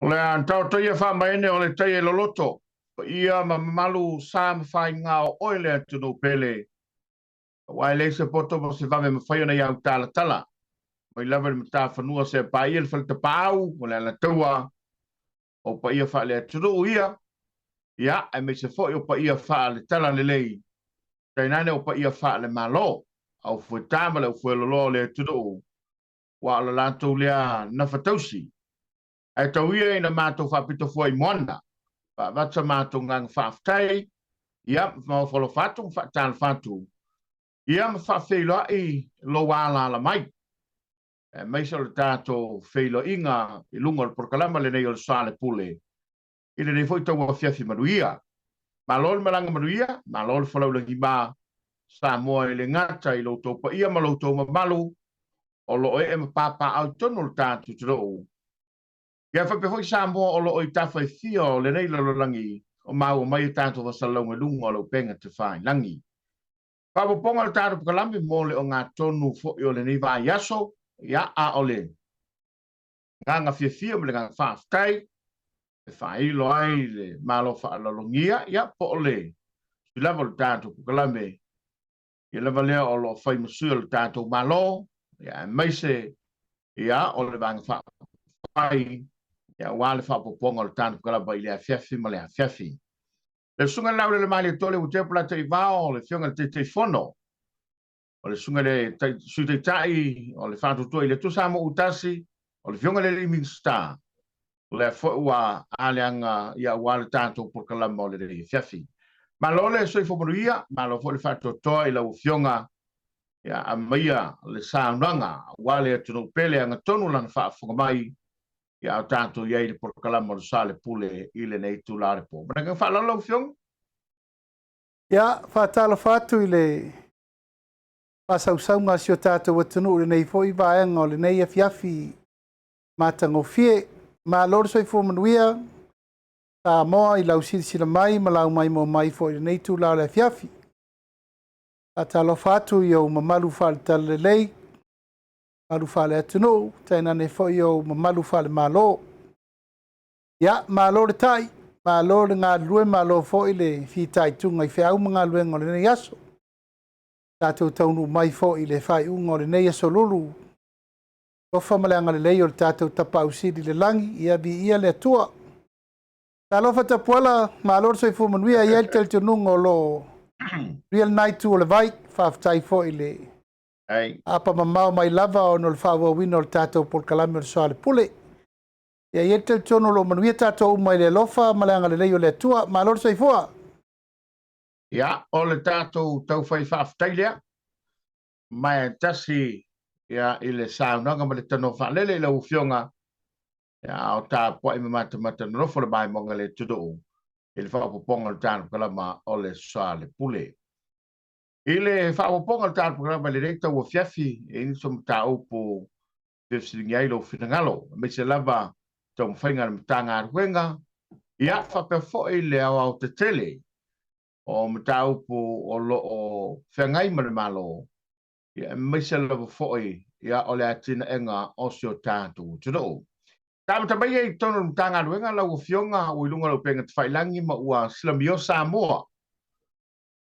O le a taoto ia faamaene o le tai e loloto, paia ma mamalu sa ma faiga o oe le atunuu pele. Aua e leai se poto ma se vave mafai ona iau talatala. Mai lava i le matafanua seia paia le faletapaau o le Alataua, o paia faale-atunuu ia, ia, aemaise foi o paia faale-talalelei, tainane o paia faale-Malo, aufueta ma le aufueloloa o le atunuu, aua o le latou lea nafatausi. Ae tau ia ina matou faapito fua i moana, faavatu sa matou agaga faafetai, ia, ma ofo alofa atu ma faatalofa atu, ia ma faafeiloai lou alaala mai, aemaise o le tatou feiloaiga i luga o le polokalama lenei o le Soalepule, i lenei foi tauafiafi manuia. Malo le malaga manuia, malo le folau lagima, Samoa e le gata i lo outou paia ma lo outou mamalu, o lo o ee ma papaaao i totonu o le tatou atunuu, ia faapea foi Samoa o lo o i tafa e fia o lenei lalolagi o maua mai a tatou fasalalauga i luga o le upega tafailagi. Faaopoopoga o le tatou polokalame mo le ogatotonu foi o lenei vaiaso, ia, a o le agaga fiafia ma le agaga faafetai e faailo ai le Malo faaaloalogia, ia, po o le sui lava o le tatou polokalame, ia lava lea o lo o fai ma sui o le tatou Malo, ia, aemaise, ia, o le Vaega Faaupufai, ia, aua le faaopoopoga o le tatou polokalame i le afiafi ma le afiafi. Le Susuga i le Laulelemaalietoa Leuatea Polataivao, le Afioga i le Taitaifono, o le Susuga i le Sui Taitai o le Faatuatua i le Atua Samoa ua Tasi, o le Afioga i le alii Minisita, o lea foi ua aleaga ia aua le tatou polokalama o lenei afiafi. Malo le soifua manuia, malo foi le faatoatoa i lau Afioga, ia aumaia le saunoaga aua le atunuu pele agatonu lana faafofoga mai, ia a o tatou i ai i le polokalama o le Soalepule i lenei itula o le po. Ma le agaga faaaloalo lau Afioga. Ia, faatalofa atu i le faasausauga a si o tatou atunuu i lenei foi vaega o lenei afiafi matagofie. Malo le soifua manuia, Samoa, i lau silasila mai ma lau maimoa mai foi i lenei itula o le afiafi. Faatalofa atu i ou mamalu faale-talalelei, mamalu faale-atunuu, tainane foi ou mamalu faale-Malo. Ia, malo le tai, malo le galulue, malo foi le fitaituga i feau ma galuega o lenei aso. Tatou taunuu mai foi i le faaiuga o lenei aso lulu, alofa ma le agalelei o le tatou Tapaau Sili i le lagi, ia viia le Atua. Talofa Tapuala, malo le soifua manuia, e i ai le talitonuga o lo o manuia lena itu o le vai. Faafetai foi i le apa mamao mai lava ona o le faaauauina o le tatou polokalame o le Soalepule. Ia e i ai le talitonu o lo o manuia tatou uma i le alofa ma le agalelei o le Atua. Malo le soifua! Ia, o le tatou taufai faafetai lea, ma e tasi ia, i le saunoaga ma le tanoa faalele i lau Afioga, ia, a o tapuai ma matamata nonofo le maimoaga le atunuu i le faaopoopoga o le tatou polokalama o le Soalepule. I le faaopoopoga o le tatou polokalama i lenei tauafiafi, e i ai nisi o mataupu e fesiligia ai lou finagalo, aemaise lava taumafaiga a le Matagaluega, ia faapea foi le aoaotetele o mataupu o lo o feagai ma le Malo, ia aemaise lava foi ia o le atinaega o si o tatou atunuu. Amata mai i totonu o le Matagaluega lau Afioga ua i luga o le upega tafailagi ma ua silamio Samoa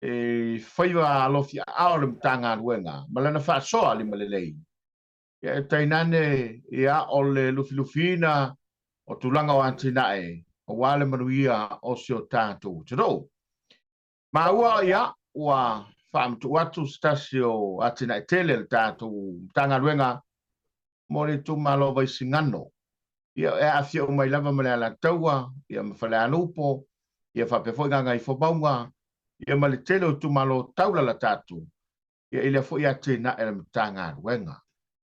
e faiva alofiaao o le Matagaluega ma lana faasoa limalelei. Ia e tainane ia o le lufilufiina o tulaga o atinae aua le manuia o si o tatou atunuu. Maua ia ua faamatuu atu se tasi o atinae tele a le tatou Matagaluega mo le itumalo o Vaisigano. Ia e aafia uma ai lava ma le Alataua, ia ma Falealupo, ia faapea foi Gagaifomauga, ia ma le tele o itumalo taulalata atu ia i lea foi atinae a le Matagaluega.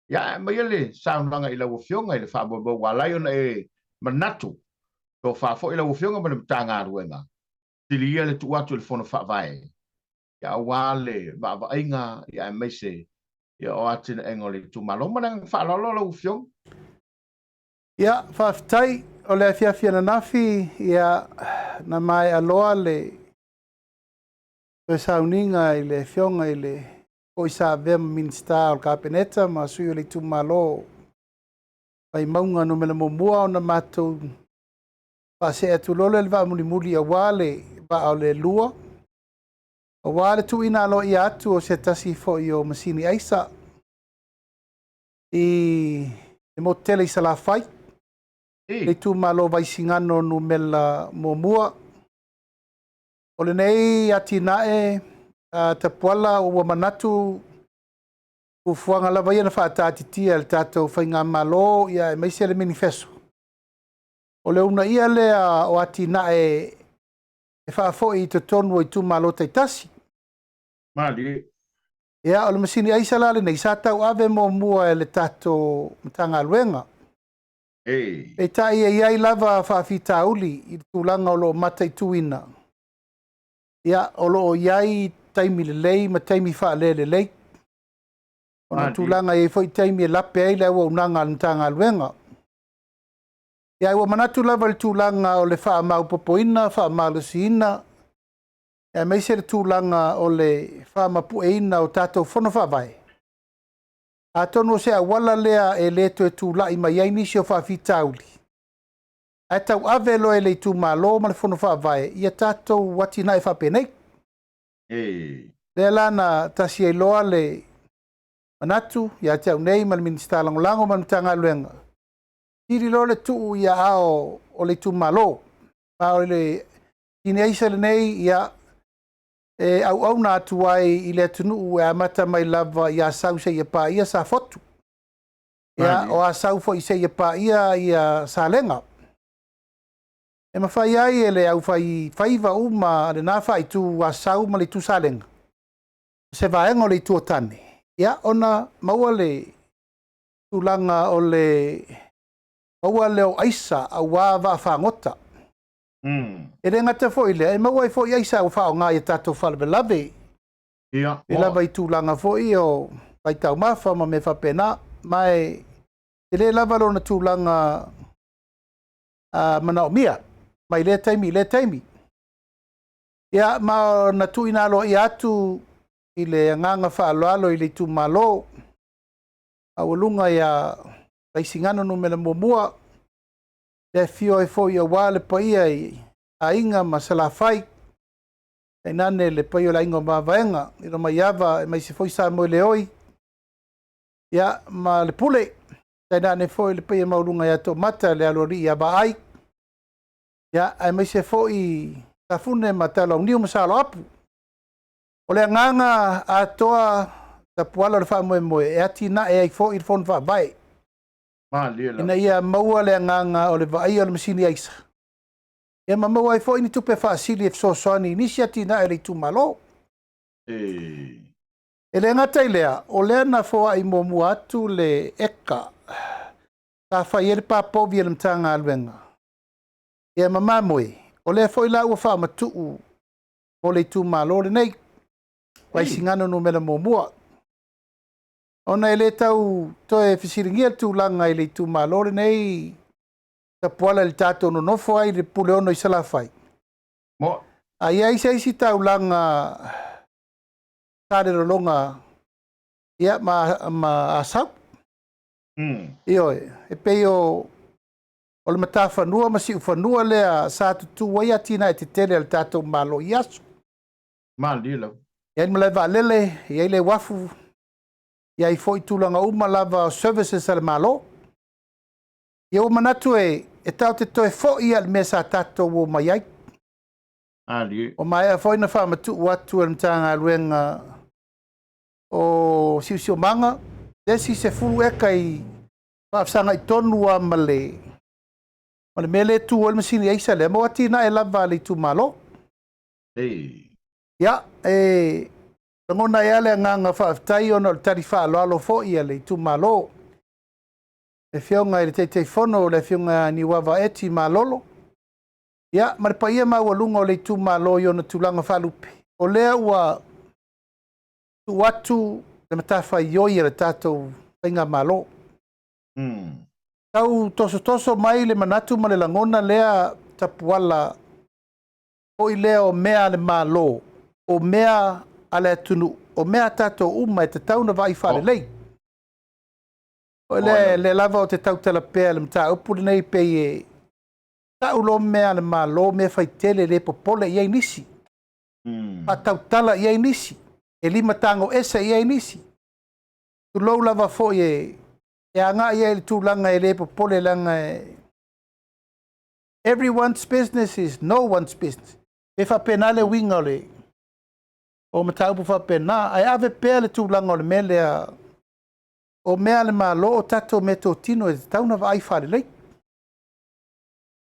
Ia, ae aumaia le saunoaga i lau Afioga i le faamoemoe ua ala ai ona e manatu, tofa foi lau Afioga ma le Matagaluega, sili ia le tuu atu i le Fono Faavae, ia aua le vaavaaiga ia aemaise ia o atinaega o le itumalo. Ma le agaga faaaloalo lau Afioga. Ia, faafetai. O le afiafi ananafi, ia, na maea loa le toe sauniga i le Afioga i le foi sa avea ma Minisita o le Kapeneta ma sui o le itumalo Vaimauga 1 ona matou Faasee atu loa lea i le vaa mulimuli aua le vaa o le lua, aua le tuuina aloaia atu o se tasi foi o masini aisa i le motu tele i Salafai, le itumalo Vaisigano numera muamua. O lenei atinae a Tapuala ua manatu fuafuaga lava ia na faataatitia e le tatou Faigamalo ia aemaise le menifeso, o le uunaia lea o atinae e faafoi i totonu o itumalo taitasi. Malie. Ia, o le masini aisa la lenei sa tauave muamua e le tatou Matagaluega. Peitai e i ai lava faafitauli i le tulaga o lo o mataituina, ia, o lo o i ai taimi lelei ma taimi faalelelei. Ona o tulaga e i ai foi taimi e lape ai le auaunaga a le Matagaluega. Ia, ae ua manatu lava i le tulaga o le faamaopoopoina, faamalosiina, aemaise le tulaga o le faamapueina o tatou fono faavae. Atonu o se auala lea e le toe tulai mai ai nisi o faafitauli, ae tauave loa e le itumalo ma le fono faavae ia tatou atinae faapenei. Lea la na tasi ai loa le manatu ia te au nei ma le Minisita Lagolago ma le Matagaluega, sili loa le tuu i aao o le itumalo. Ma o le tiniaisa lenei, ia, e auauna atu ai i le atunuu e amata mai lava i Asau seia paia Safotu. Ia, o Asau foi seia paia ia Salega. E mafai ai e le aufaifaiva uma a lena faaitu Asau ma le itu Salega, se vaega o le Itu o Tane, ia, ona maua le tulaga o le maua lea o aisa aua vaafagota. E le gata foi i lea, e maua ai foi aisa ua faaaoga i a tatou faalavelave. E lava i tulaga foi o vaitaumafa ma mea faapena. Ma e tele lava lona tulaga manaomia mai lea taimi i lea taimi. Ia, ma na tuuina aloaia atu i le agaga faaaloalo i le itumalo maualuga ia Vaisigano numera muamua, le afio ai foi aua le paia i Aiga ma Salafai, tainane le paia o le Aiga o Mavaega, i Lomaiava aemaise foi Samoeleoi, ia, ma le Pule, tainane foi le paia maualuga ia Toomata, le aloalii ia Vaai, ia, aemaise foi Safune ma Talauniu ma Saloapu. O le agaga atoa Tapuala o le faamoemoe e atinae ai foi le Fono Faavae. Ina ia maua le agaga o le vaaia o le masini aisa, ia ma maua ai foi ni tupe faasili e fesoasoani i nisi atinae o le itumalo. E le gata i lea, o lea na foai muamua atu le eka sa fai ai le papovi a le Matagaluega, ia ma mamoe, o lea foi la ua faamatuu mo le itumalo lenei, Vaisigano numera muamua. Ona e le tau toe fesiligia le tulaga i le itumalo lenei Tapuala i le tatou nonofo ai i le Puleono i Salafai. A i ai se isi taulaga Salelologa ia, ma Asau. Ioe, e pei o le matafanua ma siufanua lea sa tutu ai atinae tetele a le tatou Malo i aso. Malie lava. E i ai le malae vaalele, e i ai le uafu, e i ai foi tulaga uma lava o services a le Malo. Ia ua manatu e tatou te toe foi lava i le mea sa tatou omai ai. Malie. Ua maea foi ona faamatuu atu e le Matagaluega o Siosiomaga le isi 10 eka i faafesagai tonu lava ma le mea lea e tu ai le masini aisa lea, mo atinae lava a le itumalo. Ia, e lagona ai lava le agaga faafetai ona o le tali faaaloalo foi a le itumalo. Le Afioga i le Taitaifono, le Afioga ia Niuava Eti Malolo, ia, ma le paia maualuga o le itumalo i ona tulaga faalupe, o lea ua tuu atu le matafaioi a le tatou Faigamalo. Tau tosotoso mai le manatu ma le lagona lea Tapuala foi lea o mea a le Malo, o mea a le atunuu, o mea a tatou uma e tatau ona vaai faalelei. O lea lava ou te tautala pea i le mataupu lenei pei e Tau loa mea a le Malo, mea faitele e le popole i ai nisi, faatautala i ai nisi, e limatago ese i ai nisi. Tulou lava foi e agai ai i le tulaga e le popole leaga e everyone's business is no one's business. E faapena le uiga o le o mataupu faapena, ae ave pea le tulaga o le mea lea o mea a le Malo o tatou meatotino e tatau ona vaai faalelei.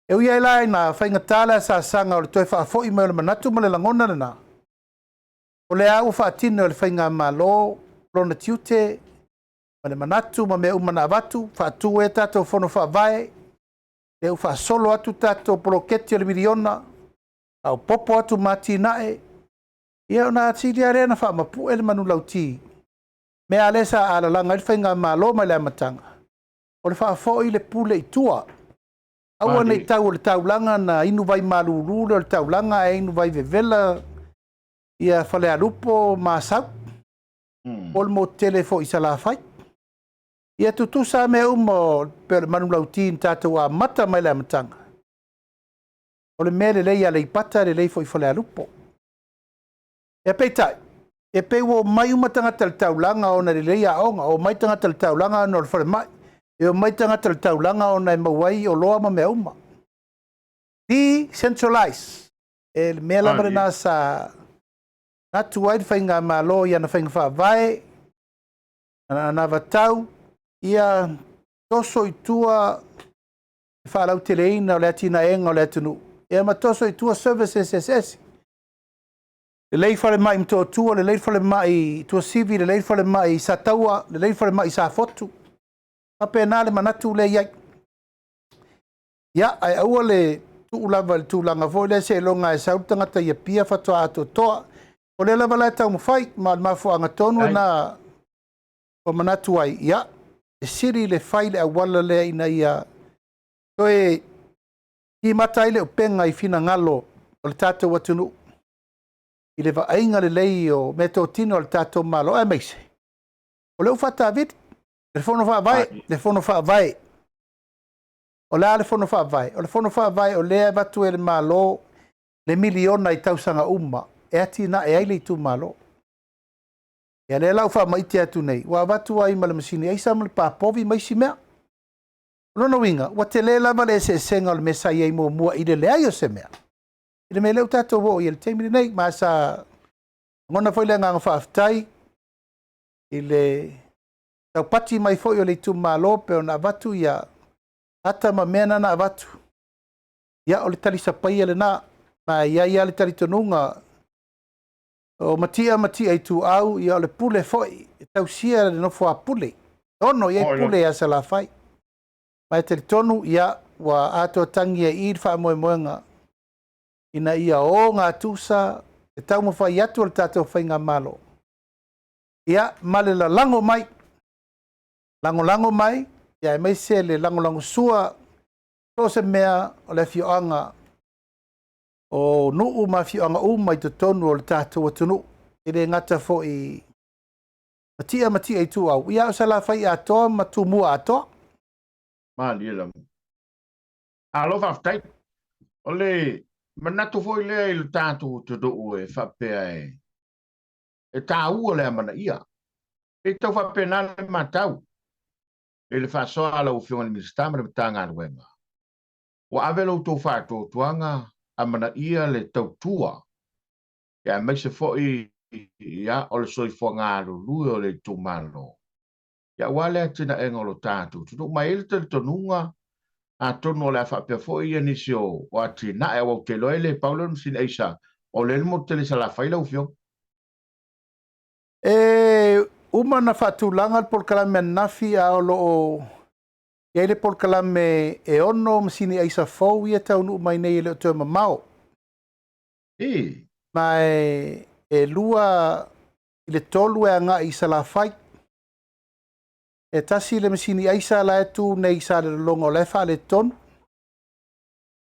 E ui ai la ina faigata le asaasaga o le toe faafoi mai o le manatu ma le lagona lena, o lea ua faatino e le Faigamalo lona tiute ma le manatu ma mea uma na avatu, faatu ai tatou fono faavae, lea ua faasolo atu tatou poloketi o le miliona, faaopoopo atu ma atinae, ia ona atili lava lea ona faamapue le manulauti. Mea lea sa alalaga ai le Faigamalo mai le amataga, o le faafoi le pule i tua. Aua ne i tau o le taulaga na inu vai malulu lea o le taulaga ae inu vai vevela ia Falealupo ma Asau, po o le motu tele foi i Salafai. Ia tutusa mea uma pei o le manulauti na tatou amata mai le amataga. O le mea lelei i Aleipata, lelei foi i Falealupo. Ia peitai, e pei ua omai uma tagata i le taulaga ona e lelei aoga, omai tagata i le taulaga ona o le falemai, e omai tagata i le taulaga ona e maua ai oloa ma mea uma. Decentralize. E le mea lava lena sa manatu ai le Faigamalo i ana faiga faavae, ana anavatau, ia toso i tua le faalauteleina o le atinaega o le atunuu, ia ma toso i tua services eseese. Lelei falemai i Motootua, lelei falemai i Tuasivi, lelei falemai i Sataua, lelei falemai i Safotu. Faapena le manatu lea i ai. Ia, ae aua le tuu lava i le tulaga foi lea seiloga e sau le tagata i Apia faatoa atoatoa. O lea lava la e taumafai, ma o le mafuaaga tonu lena ua manatu ai, ia, e sili le fai le auala lea ina ia toe timata ai le upega i finagalo o le tatou atunuu i le vaaiga lelei o meatotino a le tatou Malo, aemaise o lea ua faatavili le fono faavae, le fono faavae. O le a le fono faavae? O le fono faavae o lea e avatu e le Malo le miliona i tausaga uma e atinae ai le itumalo. Ia lea la ua faamaite atu nei, ua avatu ai ma le masini aisa ma le papovi ma isi mea. O lona uiga, ua tele lava le eseesega o le mea sa i ai muamua i le leai o se mea, i le mea lea ua tatou oo i ai i le taimi lenei. Ma sa lagona foi le agaga faafetai i le taupati mai foi o le itumalo pe ona avatu ia ata ma mea na avatu. Ia, o le talisapaia lena. Ma e i ai lava le talitonuga o Matia Matia Ituau, ia o le pule foi e tausia le nofo a pule. E ono i ai pule ia Salafai. Ma e talitonu, ia, ua atoa tagi ai i le faamoemoega ina ia o gatusa e taumafai atu o le tatou Faigamalo. Ia, ma le lalago mai, lagolago mai, ia aemaise le lagolagosua so o se mea o le afioaga o nuu ma afioaga uma i totonu o le tatou atunuu. E le gata foi Matia Matia Ituau, ia o Salafai atoa ma Tumua atoa. Malie lava. Alo faafetai. O le manatu foi lea i le tatou atunuu e faapea e taua le amanaia. E tau faapena le matau i le faasoa a lau Afioga i le Minisita ma le Matagaluega. Ua ave lo outou faatuatuaga amanaia le tautua, ia aemaise foi ia o le soifuaga galulue o le itumalo. Ia aua le atinaega o lo tatou atunuu. Ma e i ai le talitonuga atonu o le a faapea foi ia nisi o atinae, aua ou te iloa e le pau lea o le masini aisa, o lea le motu tele i Salafai lau Afioga. E uma na faatulaga le polokalame ananafi, a o lo o i ai le polokalame e 6 masini aisa fou ia taunuu mai nei e le o toe mamao. Ma e 2 i le 3 e agai i Salafai. E tasi le masini aisa la e tu nei i Salelologa o la e faaletonu.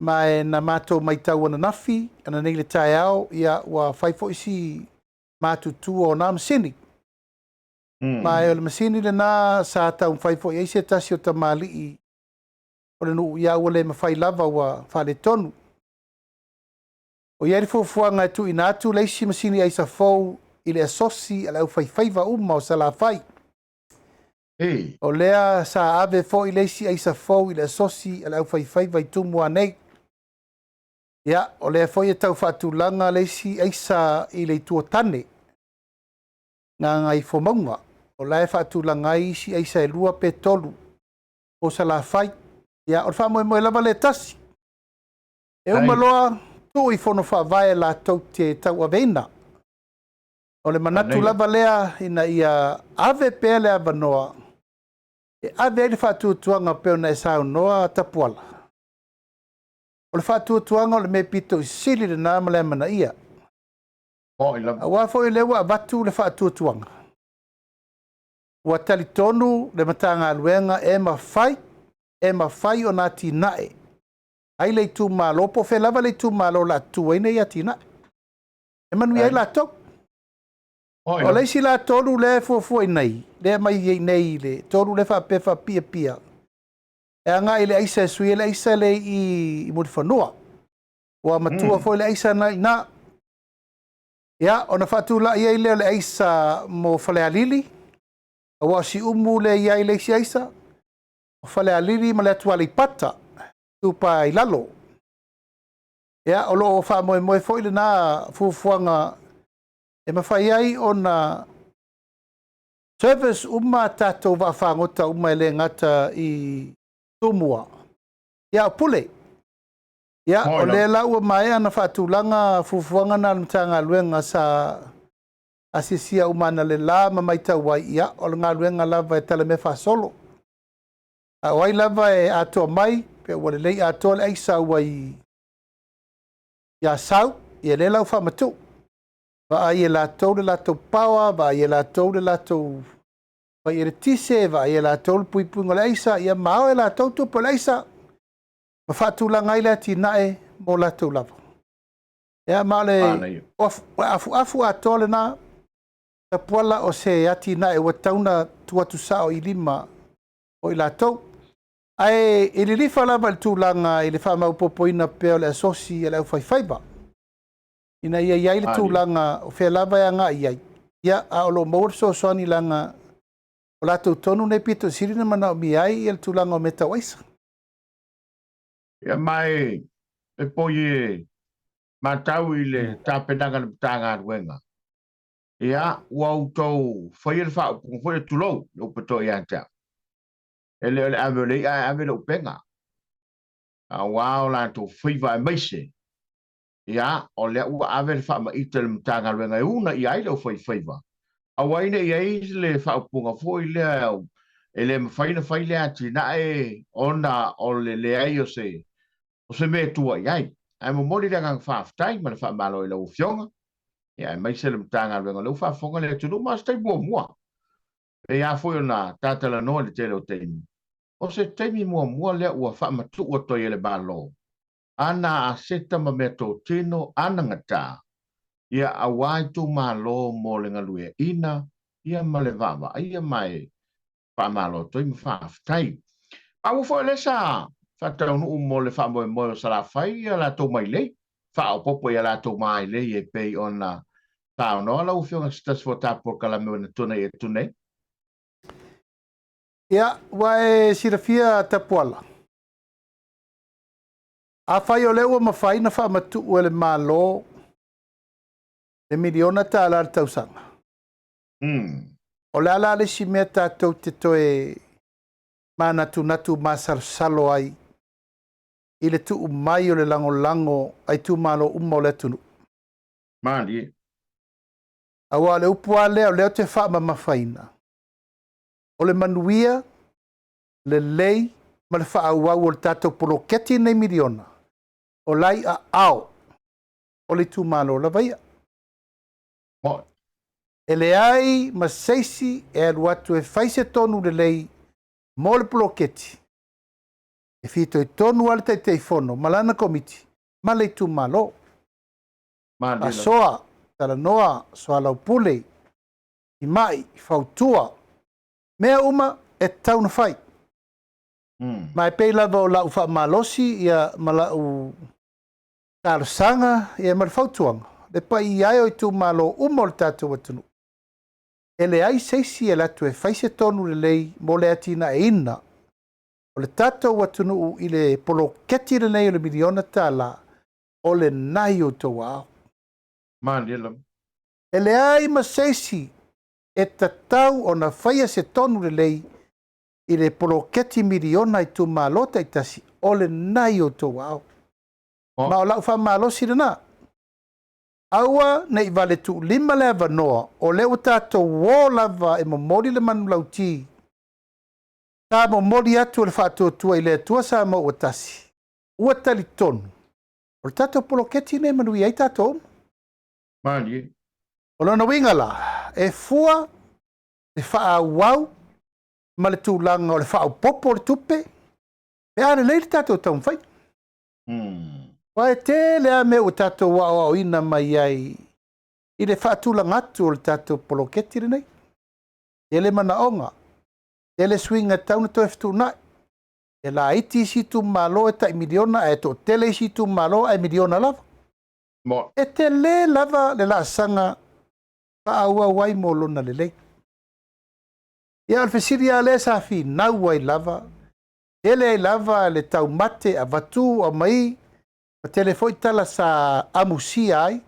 Ma e na matou matau ananafi, ananei le taeao, ia ua fai foi si matutua o nā masini. Ma e o le masini lena sa taumafai foi ai se tasi o tamalii. o le nuu, ia ua le mafai lava ua faaletonu. O i ai le fuafuaga e tuuina atu le isi masini aisa fou i le asosi a le aufaifaiva uma o Salafai. Ei. O lea sa ave foi le isi aisa fou i le asosi a le aufaifaiva i Tumua nei. Ia, o lea foi e tau faatulaga le isi aisa i le Itu o Tane, Gagaifomauga. O la e faatulaga ai isi aisa e 2 pe 3 o Salafai. Ia, o le faamoemoe lava lea e tasi. E uma loa tuu i fono faavae latou te tauaveina. O le manatu lava lea ina ia ave pea le avanoa e ave ai le faatuatuaga pei ona e saunoa Tapuala. O le faatuatuaga o le mea pito i sili lena ma le amanaia. Aua foi o lea ua avatu le faatuatuaga. Ua talitonu le Matagaluega e mafai, e mafai ona atinae ai le itumalo, po o fea lava le itumalo o le a tutu ai nei atinae. E manuia ai latou. O le isi la tolu lea e fuafua i nei, lea e aumai i nei le tolu lea faapea faapiapia, e agai i le aisa e sui ai le aisa lea i Mulifanua. Ua matua foi le aisa na i ina. Ia, ona faatulai ai lea o le aisa mo Falealili, aua o Siumu lea e i ai le isi aisa, o Falealili ma le atu Aleipata, Itupa i Lalo. Ia, o lo o faamoemoe foi lena fuafuaga e mafai ai ona service uma a tatou vaafagota uma e le gata i Tumua, ia o Pule. Ia, o lea la ua maea ona faatulaga fuafuaga na a le Matagaluega sa asiasia uma analeila ma matau ai, ia, o le galuega lava e talamea faasolo. A o ai lava e atoa mai, pe ua lelei atoa le aisa ua i Asau, ia lea la ua faamatuu. Vaai e latou le latou power, vaai e latou le latou fai eletise, vaai e latou le puipuiga o le aisa, ia ma ao e latou tupe o le aisa, ma faatulaga ai le atinae mo latou lava. Ia, ma o le afuafu atoa lena, Tapuala, o se atinae ua tatau ona tuu atu sao i lima o i latou. Ae e lilifa lava i le tulaga i le faamaopoopoina pea o le asosi a le aufaifaiva, ina ia i ai le tulaga o fea lava e agai i ai, ia, a o lo o maua le fesoasoani leaga o latou tonu nei pito i sili ona manaomia ai le tulaga o mea tau aisa. Ia, ma e poi e matau i le tapenaga a le Matagaluega, ia, ua outou faia le faaupuga foi, tulou, le upu e to'a ia te au, e le o le ave o le i'a ae ave le upega, aua o latou faiva aemaise, ia, o lea ua ave le faamaite a le Matagaluega e uunai ai le aufaifaiva, aua ne i i ai le faaupuga foi lea e le mafai ona fai le atinae ona o le leai o se mea e tua i ai. Ae momoli le agaga faafetai ma le faamalo i lau Afioga, ia, aemaise le Matagaluega o lea ua faafofoga le atunuu, ma o se taimi muamua. E pei lava foi ona tatalanoa i le tele o taimi, o se taimi muamua lea ua faamatuu atu ai e le Malo ana aseta ma meatotino anagata, ia, aua itumalo mo le galueaiina, ia, ma le vaavaaia, ma e faamalo atu ai ma faafetai. Maua foi o lea sa faataunuu mo le faamoemoe o Salafai ia latou mailei, faaopoopo i a latou mailei e pei ona saunoa lau Afioga i se tasi foi o ta polokalame ua tuanai atu nei. Ia, ua e silafia Tapuala, afai o lea ua mafai ona faamatuu e le Malo le $1 miliona le tausaga, o le a la le isi mea tatou te toe manatunatu masalosalo ai i le tuu mai o le lagolago a itumalo uma o le atunuu? Malie. Aua o le upu lava lea o lea ou te faamamafaina, o le manuia, lelei ma le faaauau o le tatou poloketi nei miliona, o la i aao o le itumalo lava ia. E leai ma se isi e alu atu e fai se tonu lelei mo le poloketi, e fitoitonu lava le Taitaifono ma lana komiti ma le itumalo. Faasoa, talanoa, soalaupule, timai, fautua, mea uma e tatau ona fai. Ma e pei lava o lau faamalosi ia ma lau talosaga ia ma le fautuaga, le paia e o itumalo uma o le tatou atunuu, e leai se isi e alu atu e fai se tonu lelei mo le atinaeina o le tatou atunuu i le poloketi lenei o le miliona tala, o lena i outou aao. Malie lava. E leai ma se isi e tatau ona faia se tonu lelei i le poloketi miliona i itumalo taitasi, o lena i outou aao. Ma o lau faamalosi lena. Aua ne i vale tuulima le avanoa, o lea ua tatou o lava e momoli le manulauti. Sa momoli atu e le Faatuatua i le Atua Samoa ua tasi, ua talitonu, o le tatou poloketi lenei e manuia ai tatou uma. Malie. O lona uiga la, e fua le faaauau ma le tulaga o le faaopoopo o le tupe, pe a lelei le tatou taumafaiga. Aua e tele lava mea ua tatou aoaoina mai ai i le faatulaga atu o le tatou poloketi lenei. Tele manaoga, tele suiga e tatau ona toe fetuunai. E laiti isi itumalo e tai miliona ae toatele isi itumalo ae miliona lava. E tele lava le laasaga faaauau ai mo lona lelei. Ia, o le fesili lava lea sa finau ai lava, tele ai lava le taumate avatu aumai, ma tele foi tala sa amusia ai,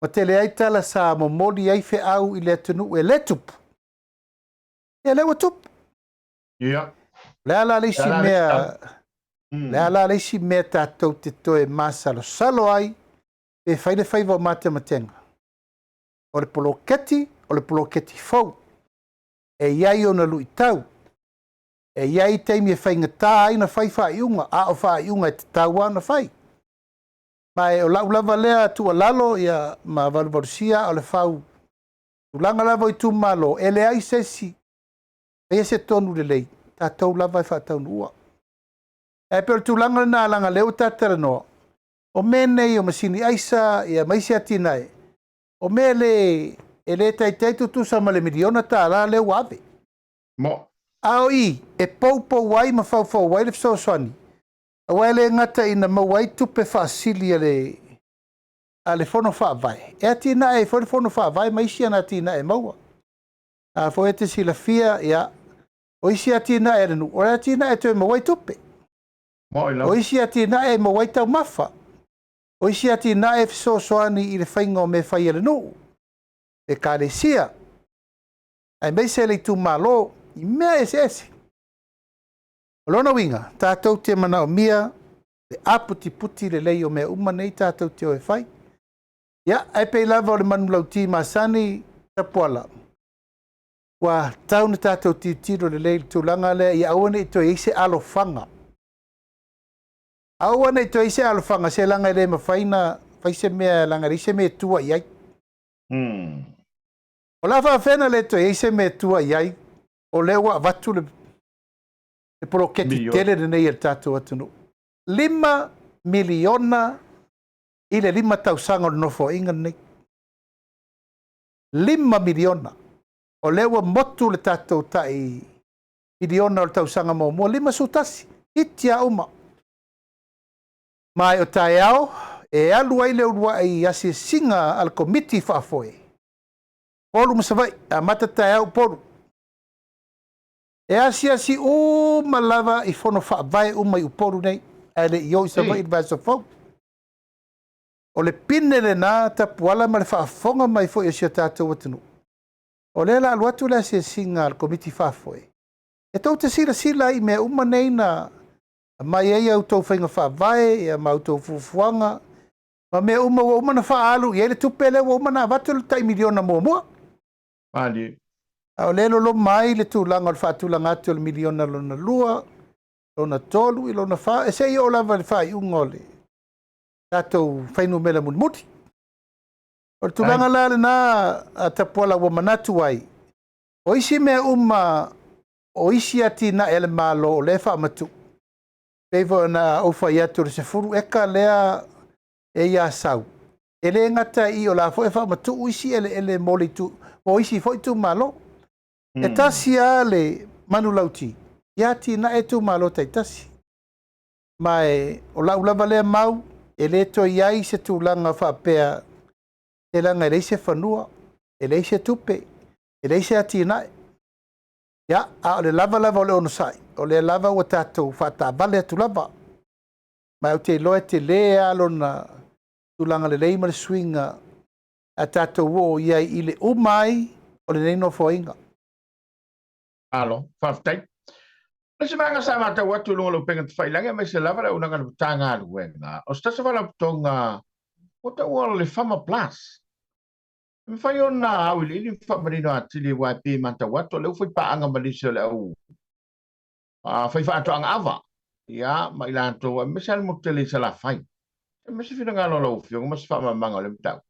ma tele ai tala sa momoli ai feau i le atunuu e le tupu. Ia, lea ua tupu. O le a la le isi mea, le a la le isi mea tatou te toe masalosalo ai pe fai le faiva o matematega? O le poloketi, o le poloketi fou. E i ai ona luitau. E i ai taimi e faigata ai na fai faaiuga, a o faaiuga e tatau lava ona fai. Ma e o lau lava lea tuualalo ia ma valuvalusia o le fau tulaga lava o itumalo, e leai se isi faia se tonu lelei, tatou lava e faataunuua. Ae pei o le tulaga lena, leaga lea ua ta talanoa, o mea nei o masini aisa ia ma isi atinae, o mea le e le taitai tutusa ma le miliona tala lea ua ave. A o i e poupou ai ma faufau ai le fesoasoani, aua e le gata ina maua ai tupe faasili a le Fono Faavae, e atinae ai foi le Fono Faavae ma isi ana atinae maua. A foi e te silafia, ia, o isi atinae a le nuu, o le atinae e toe maua ai tupe. O isi atinae e maua ai taumafa. O isi atinae e fesoasoani i le faiga o mea fai a le nuu, ekalesia, aemaise le itumalo, i mea eseese. O lona uiga, tatou te manaomia le aputiputi lelei o mea uma nei tatou te o e fai. Ia, ae pei lava o le manulauti masani, Tapuala, ua tau na tatou tilotilo lelei i le tulaga lea, ia aua ne i toe i ai se alofaga. Aua ne i toe i ai se alofaga, se leaga e le mafai na fai se mea, leaga e leai se mea e tua i ai. O le a faafefea na le toe i ai se mea e tua i ai, o lea ua avatu le poloketi tele lenei e le tatou atunuu. 5 miliona i le 5 tausaga o le nofoaiga lenei. 5 miliona. O lea ua motu le tatou tai miliona o le tausaga muamua, 51, iti a uma. Ma e o taeao e alu ai le uluai asiasiga a le komiti faafoe. Upolu ma Savaii, amata taeao Upolu. E asiasi uma lava i fono faavae uma i Upolu nei, ae le i o i Savaii i le vaiaso fou. O le pine lena Tapuala ma le faafofoga mai foi o si o tatou atunuu. O lea la alu atu le asiasiga a le komiti faafoe. E tou te silasila ai i mea uma nei na aumai ai a outou faiga faavae ia ma outou fuafuaga ma mea uma ua uma na faaalu i ai le tupe lea ua uma na avatu le tai miliona muamua. Malie. A o lea e loloma ai le tulaga o le faatulaga atu o le miliona lona 2, lona 3, i lona 4, e se i oo lava i le faaiuga o le tatou fuainumera mulimuli. O le tulaga la lena a Tapuala ua manatu ai, o isi mea uma, o isi atinae a le Malo o lea e faamatuu. Pei foi ona ou fai atu o le 10 eka lea e i Asau, e le gata i o la foi e faamatuu isi eleele mo le itu, mo isi foi itumalo. E tasi lava le manulauti. Ia atinae itumalo taitasi. Ma e, o lau lava lea mau, e le toe i ai se tulaga faapea, se leaga e leai se fanua, e leai se tupe, e leai se atinae. Ia, a o le lava lava o le onosai, o lea lava ua tatou faataavale atu lava. Ma ou te iloa e tele lava lona tulaga lelei ma le suiga a tatou oo i ai i le uma ai o lenei nofoaiga. Malo, faafetai. O le isi vaega sa matau atu i luga o le upega tafailagi aemaise lava le auaunaga a le Matagaluega, o se tasi o faalapotopotoga ua taua o le Farmer Plus. E mafai ona auiliili ma faamanino atili aua e pei e matau atu o lea ua faipaaga ma nisi o le au faifaatoaga ava, ia, ma i latou aemaise lava le motu tele i Salafai. E aumai se finagalo o lau Afioga ma se faamalamalamaga o lea mataupu.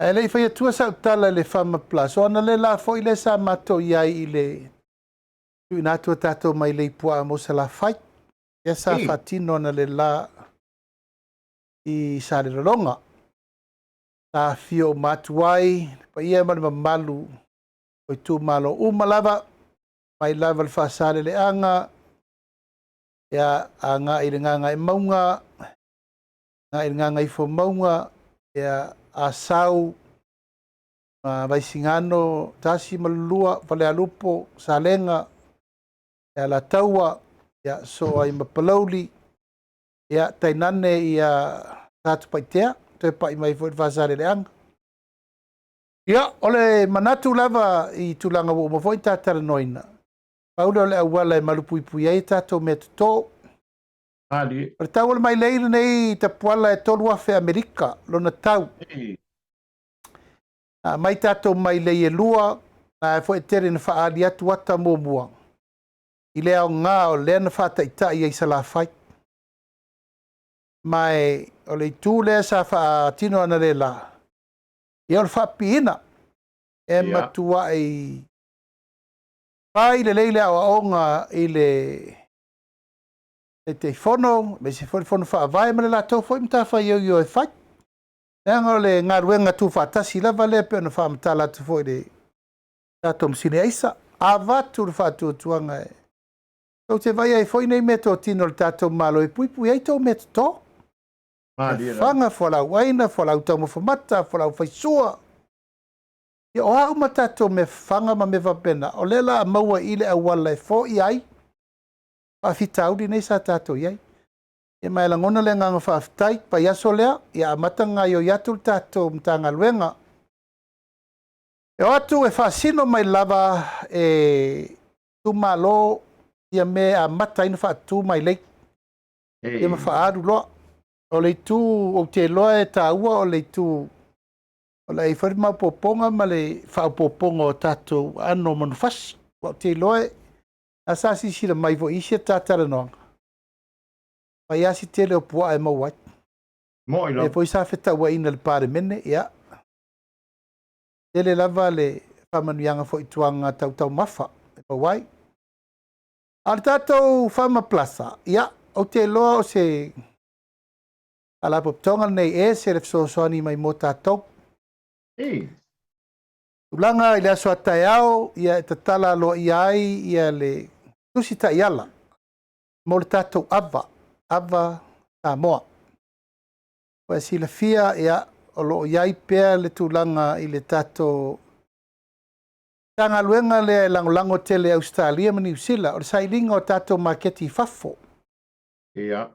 Ae le i fai atua sau tala i le Farmer Plus, o analeila foi lea sa matou i ai i le tuuina atu o tatou mailei puaa mo Salafai. Lea sa faatino analeila i Salelologa. Sa afio uma atu ai le paia ma le mamalu o itumalo uma lava, mai lava le Faasaleleaga, ia agai i le Gagaemauga, agai i le Gagaifomauga, ia Asau, ma Vaisigano 1 ma 2, Falealupo, Salega, ia Alataua, ia soo ai ma Palauli, ia tainane ia Satupaitea, toe pai mai foi i le Faasaleleaga. Ia, o le manatu lava i tulaga ua uma foi ona ta talanoaina, pau lea o le auala e malupuipui ai a tatou mea toto. Malie. O le tau o le mailei lenei tapuala e 3,000 Amerika lona tau. Na aumai tatou mailei e lua, na foi e tele na faaali atu ata muamua i le aoga o lea na faataitai ai Salafai. Ma e, o le itu lea sa faatino analeila, ia o le faapipiina e matuai fai lelei le aoaoga i le Taitaifono, aemaise foi le Fono Faavae ma le latou foi matafaioi e fai. Leaga o le galuega tuufaatasi lava lea pei ona faamatala atu foi i le tatou masini aisa. Avatu le faatuatuaga e tou te vaai ai foi nei meatotino a le tatou Malo e puipui ai tou meatoto. Malie lava. Faga, fualaau aina, fualaau taumafa mata, fualaau faisua. Ia, o a uma tatou mea fafaga ma mea faapena, o lea la a maua i le auala e foia ai faafitauli nei sa tatou i ai. Ia ma e lagona le agaga faafetai, vaiaso lea, ia amata ona gaoioi atu le tatou Matagaluega. E o atu e faasino mai lava e itumalo ia mea e amata ai ona faatutu mailei. Ia ma faaalu loa. O le itu ou te iloa e taua o le itu o le a i ai foi le maopoopoga ma le faaopoopoga o tatou aano o manufasi. Aua ou te iloa e na sa silasila mai foi i isi a ta talanoaga, fai lava si tele o puaa e maua ai. Moi Lea lava. foi sa fetauaiina i le Palemene, ia, tele lava le faamanuiaga foi i tulaga tau taumafa e maua ai. A o le tatou Farmer Plaza, ia, ou te iloa o se faalapotopotoga lenei e ese le fesoasoani mai mo tatou. Tulaga i le aso a taeao, ia e tatala aloaia ai ia le tusi taiala mo le tatou ava, ava Samoa. Ua e silafia, ia, o lo o i ai pea le tulaga i le tatou Matagaluega lea e lagolago tele e Ausetalia ma Niu Sila, o le sailiga o tatou maketi i fafo. Ia,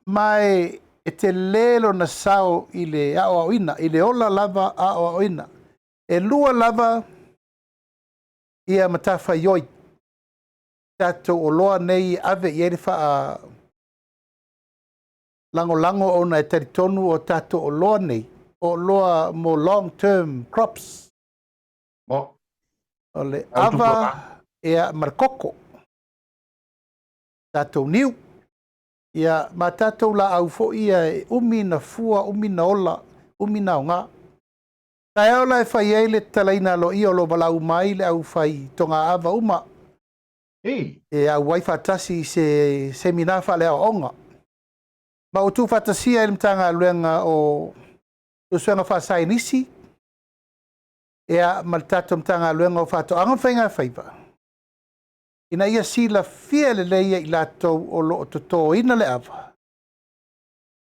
ma e tele lona sao i le aoaoina, i le ola lava aoaoina. E lua lava ia matafaioi tatou oloa nei e ave i ai le faa lagolago ona e talitonu o tatou oloa nei, o oloa mo long term crops. Mo. O le Au ava tupulaga. ia, ma le koko. Tatou niu. Ia, ma tatou laau foi ia e umi na fua, umi na ola, umi na aoga. Taeao la e fai ai le tatalaina aloaia o lo o valaau uma ai le au fai togaava uma. E auai faatasi i se semina faaleaoaoga. Ma ua tuufaatasia e le Matagaluega o Suesuega Faasaienisi ia, ma le tatou Matagaluega o Faatoaga ma Faigafaiva. Ina ia silafia lelei e i latou o lo o totoina le ava,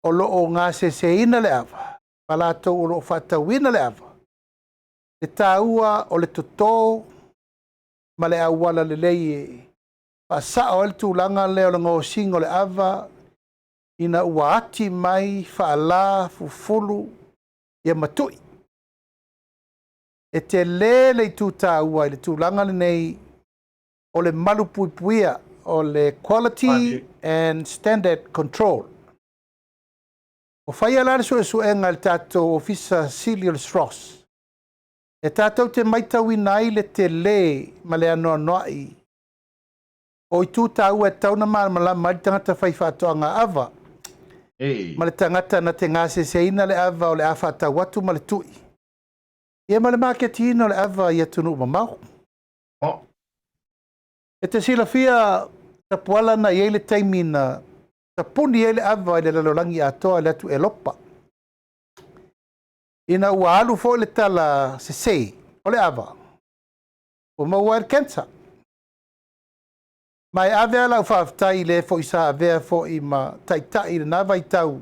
o lo o gaseseina le ava, ma latou o lo o faatauina le ava, le taua o le toto ma le auala lelei e faasao ai le tulaga lea o le gaosiga o le ava ina ua ati mai faala fufulu ia ma tui. E tele le itu taua i le tulaga lenei o le malupuipuia o le Quality and Standard Control. Ua faia la le suesuega e le tatou Ofisa Sili o le SROS e tatou te matauina ai le tele ma le anoanoai o itu taua e tatau ona malamalama ai le tagata faifaatoaga ava ma le tagata na te gaseseina le ava o le a faatau atu ma le tui, ia ma le maketiina o le ava i atunuu mamao. E te silafia Tapuala na i ai le taimi na tapuni ai le ava i le lalolagi atoa i le atu Elopa. Ina ua alu foi le tala sese o le ava, ua maua ai le cancer. Ma e ave a lau faafetai i le foi sa avea foi ma taitai i lena vaitau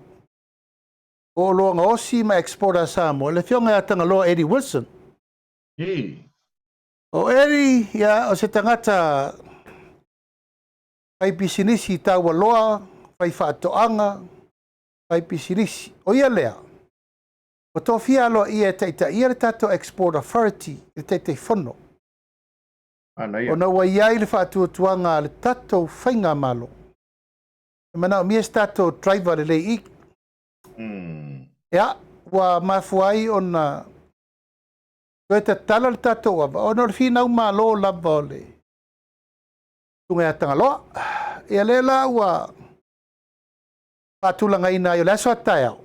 o oloa gaosi ma exporter a Samoa, le afioga ia Tagaloa Eddie Wilson. O Eddie, ia, o se tagata faipisinisi taualoa, faifaatoaga, faipisinisi. O ia lea, ua tofia aloaia e taitaia le tatou Export Authority i le Taitaifono. Ona ua i ai le faatuatuaga a le tatou faigamalo, e manaomia se tatou driver lelei i. Ia, ua mafua ai ona toe tatala le tatou ava, ona o le finau malo lava o le Susuga ia Tagaloa. Ia lea la ua faatulagaina ai o le aso a taeao,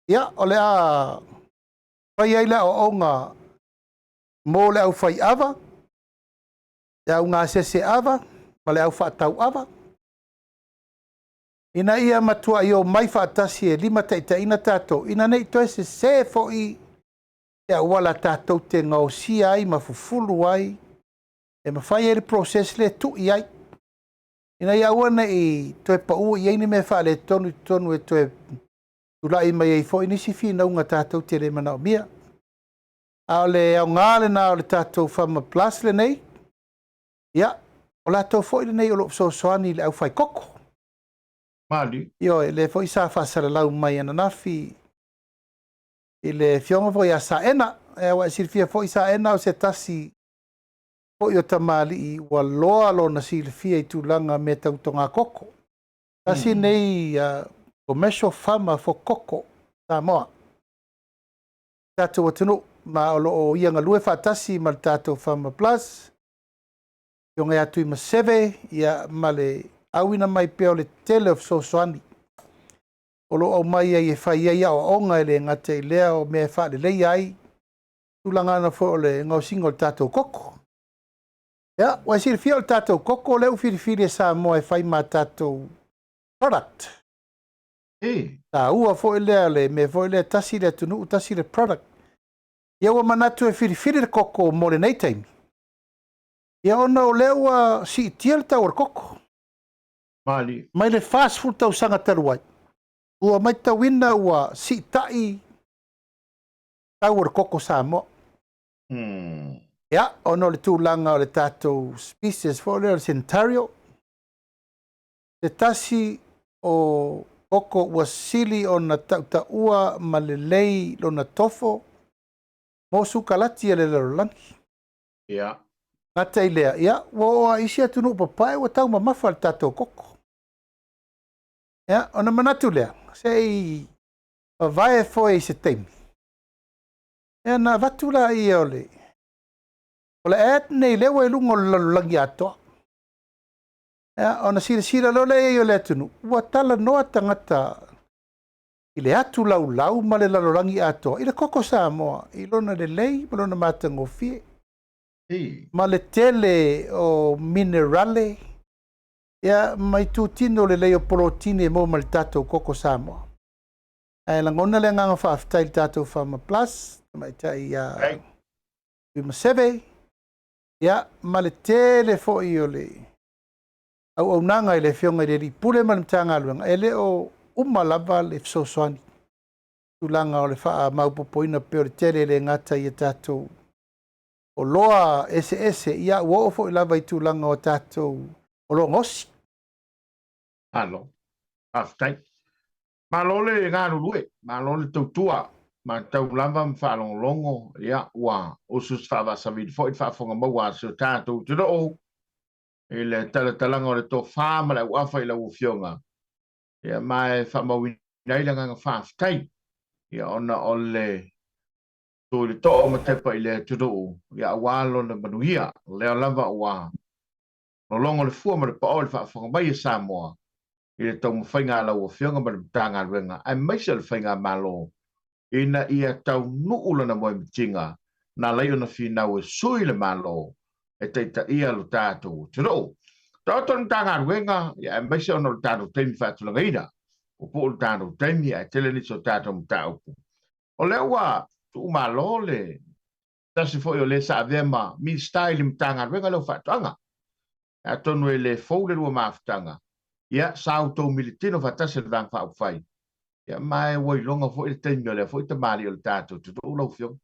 ia, o le a fai ai le aoaoga mo le aufai ava, le au gasese ava, ma le au faatau ava, ina ia matuai omai faatasi e limataitaiina tatou, ina ne i toe sese foi te auala tatou te gaosia ai ma fufulu ai, e mafai ai le process lea e tui ai, ina ia aua ne i toe pau i ai ni mea faaletonu i totonu e toe tulai mai ai foi nisi finauga tatou te le manaomia. A o le aoga lena o le tatou Farmer Plus lenei, ia, o latou foi lenei o lo o fesoasoani i le aufaikoko. Mali. Ioe, lea foi sa faasalalau mai ananafi i le afioga foi ia Saena. Ua e silafia foi Saena o se tasi foi o tamalii ua loa lona silafia i tulaga mea tau togakoko. Tasi nei commercial farmer for koko Samoa, tatou atunuu, ma o lo o ia galue faatasi ma le tatou Farmer Plus, afioga ia Tuimaseve, ia, ma le auina mai pea o le tele o fesoasoani o lo o aumai ai e fai ai aoaoga, e le gata i lea o mea e faaleleia ai tulaga ana foi o le gaosiga o le tatou koko. Ia, ua e silafia o le tatou koko lea ua filifili e Samoa e fai ma tatou product. Taua foi lea le mea foi lea, tasi le atunuu, tasi le product. Ia ua manatu e filifili le koko mo lenei taimi. Ia ona o lea ua siitia le tau o le koko. Mali. Mai le 40 tausaga talu ai, ua matauina ua siitai tau o le koko Samoa. Ia, ona o le tulaga o le tatou species foi lea o le Centario, se tasi o koko ua sili ona tautaua ma lelei lona tofo mo sukalati a le lalolagi. Gata i lea, ia, ua oo lava i isi atunuu papae ua taumamafa le tatou koko. Ia, ona manatu lea, se i vavae foi i se taimi, ia na avatu laia o le o le ad nei lea ua i luga o le lalolagi atoa. Ia, ona silasila loa lea i ai o le atunuu, ua talanoa tagata i le atu laulau ma le lalolagi atoa i le koko Samoa, i lona lelei ma lona matagofie, ma le tele o minerale, ia, ma itutino lelei o polotini e maua mai le tatou koko Samoa. Ae lagona le agaga faafetai i le tatou Farmer Plus, tamaitai ia Tuimaseve, ia, ma le tele foi o le auaunaga i le Afioga i le Alii Pule ma le Matagaluega, e le o uma lava le fesoasoani tulaga o le faamaopoopoina pea o le tele e le gata i a tatou oloa eseese, ia ua oo foi lava i tulaga o tatou oloa gaosi. Malo, faafetai. Malo le galulue, malo le tautua, matau lava ma faalogologo, ia ua usuusu faavasaviili foi le faafofoga maua a si o tatou atunuu i le talatalaga o le tofa ma le auafa i lau Afioga, ia ma e faamauina ai le agaga faafetai, ia ona o le tu i le too ma tepa i le atunuu, ia aua lona manuia. O lea lava ua lologo le fua ma le pao i le faafofoga mai a Samoa i le taumafaiga a lau Afioga ma le Matagaluega aemaise o le Faigamalo ina ia taunuu lana moemitiga na alai ona finau e sui le Malo e taitaia lo tatou atunuu. Taoto le Matagaluega ia aemaise ona o le tatou taimi faatulagaina, ua puu le tatou taimi ae tele nisi o tatou mataupu. O lea ua tuumalo le tasi foi o le sa avea ma Minisita i le Matagaluega lea o Faatoaga. Atonu e le fou le lua mafutaga, ia sa outou militino faatasi le Vaega Faaupufai, ia ma e ua iloga foi le taimi o lea foi tamalii o le tatou atunuu lau Afioga.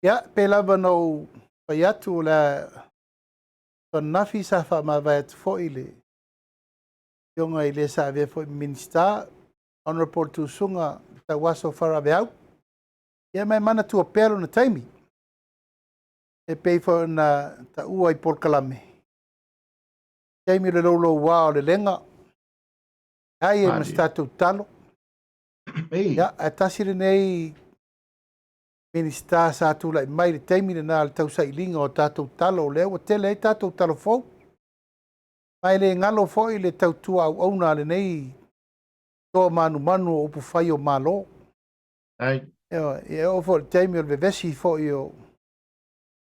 Ia, pei lava na ou fai atu o le ananafi sa faamavae atu foi le Afioga i le sa avea foi ma Minisita, Honourable Tuisuga Tauaso Faraveau, ia ma e manatua pea lona taimi. E pei foi ona taua i polokalame, taimi o le louloua o le lega, ai e ma se tatou talo. Ia, ae tasi lenei Minisita sa tulai mai le taimi lena o le tausailiga o tatou talo, o lea ua tele ai tatou talo fou. Ma e le galo foi le tautua auauna a lenei toa manumanu o upufai o Malo. E oo foi i le taimi o le vevesi foi o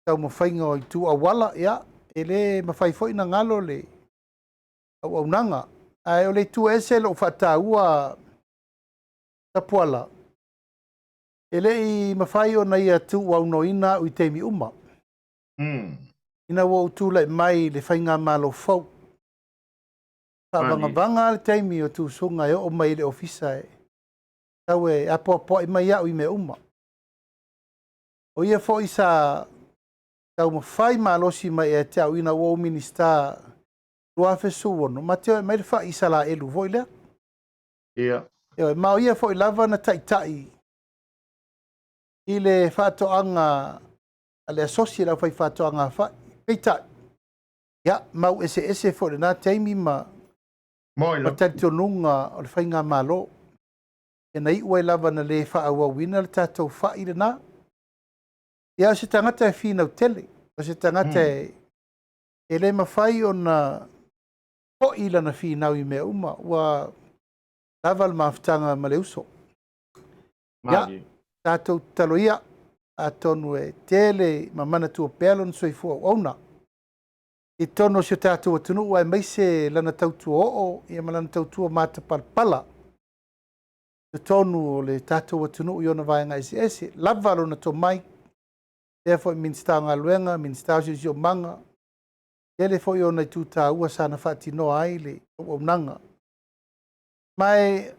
taumafaiga o itu auala, ia, e le mafai foi na galo le auaunaga. Ae o le itu ese lou faataua Tapuala, e le i mafai ona ia tuuaunoaina au i taimi uma. Ina ua ou tulai mai i le faigamalo fou, faavagavaga le taimi o Tuisuga e oo mai i le ofisa e tau e apoapoai mai au i mea uma. O ia foi sa taumafai malosi mai ia te au ina ua ou Minisita 2016, ma te o e aumai le fai Isalaelu foi lea. Ia. Ma o ia foi lava na taitai i le faatoaga a le asosi le aufaifaatoaga a fai. Peitai, ia, mau eseese foi lena taimi ma talitonuga o le faigamalo. Ia na iu ai lava na le faaauauina le tatou fai lena. Ia, o se tagata e finau tele, o se tagata e le mafai ona foi lana finau i mea uma, ua lava le mafutaga ma le uso. Ia, tatou tatalo ia, atonu e tele ma manatua pea lona soifua auauna i totonu o si o tatou atunuu, aemaise lana tautua oo ia ma lana tautua matapalapala i totonu o le tatou atunuu i ona vaega eseese. Lava lona tomai, lea foi Minisita o Galuega, Minisita o Siosiomaga, tele foi ona itu taua sa na faatinoa ai le auaunaga. Ma e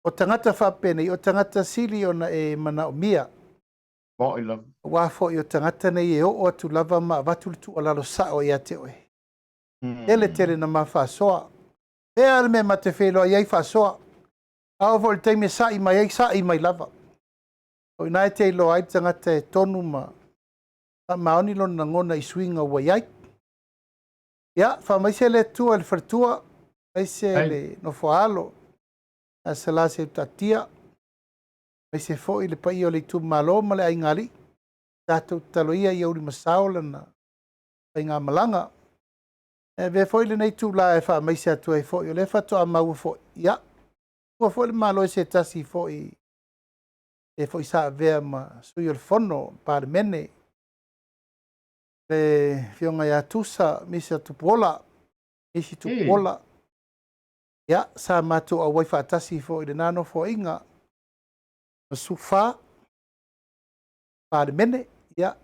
o tagata faapenei, o tagata sili ona e manaomia. Aua foi o tagata nei e oo atu lava ma avatu le tuualalo sao ia te oe. Tele tele na ma faasoa. Pea le mea ma te feiloai ai faasoa. A oo foi i le taimi e sa'i mai ai, sa'i mai lava. O i ina e te iloa ai le tagata e tonu ma faamaoni lona lagona i suiga ua i ai. Ia, faamaise le Atua i le faletua, faamaise le nofoaalo, a Salā Seutatia, faamaise foi le paia o le itumalo ma le aigaalii. Tatou tatalo ia ia ulimasao lana faigamalaga. E avea foi lenei itula e faamaise atu ai foi, o lea faatoa maua foi, ia, ua foi le Malo i se tasi foi e foi sa avea ma sui o le Fono, Palemene, le Afioga ia Tusa, Misa Tupuola, Misi Tupuola. Ia, sa matou auai faatasi foi i lena nofoaiga, ma Sufa, Palemene, ia,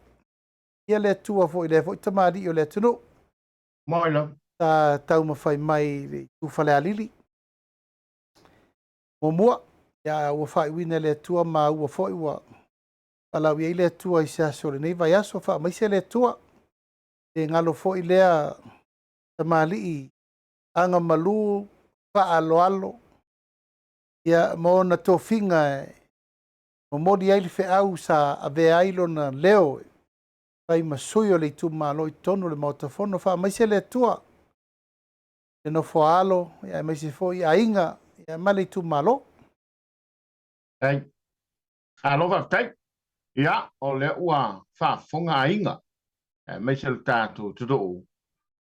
ia le Atua foi, lea foi tamalii o le atunuu. Moi lava. Sa taumafai mai i le itu Falealili. Muamua, ia, ua faaiuina e le Atua maua foi ua valaau i ai le Atua i se aso o lenei vaiaso. Faamaise le Atua. E galo foi lea tamalii agamalu faaaloalo, ia, ma ona tofiga e momoli ai le feau sa avea ai lona leo e fai ma sui o le itumalo i totonu o le Maota Fono. Faamaise le Atua le nofo a alo, ia, aemaise foi aiga, ia, ma le itumalo. Faafetai. Malo faafetai. Ia, o lea ua faafofoga aiga, aemaise le tatou atunuu,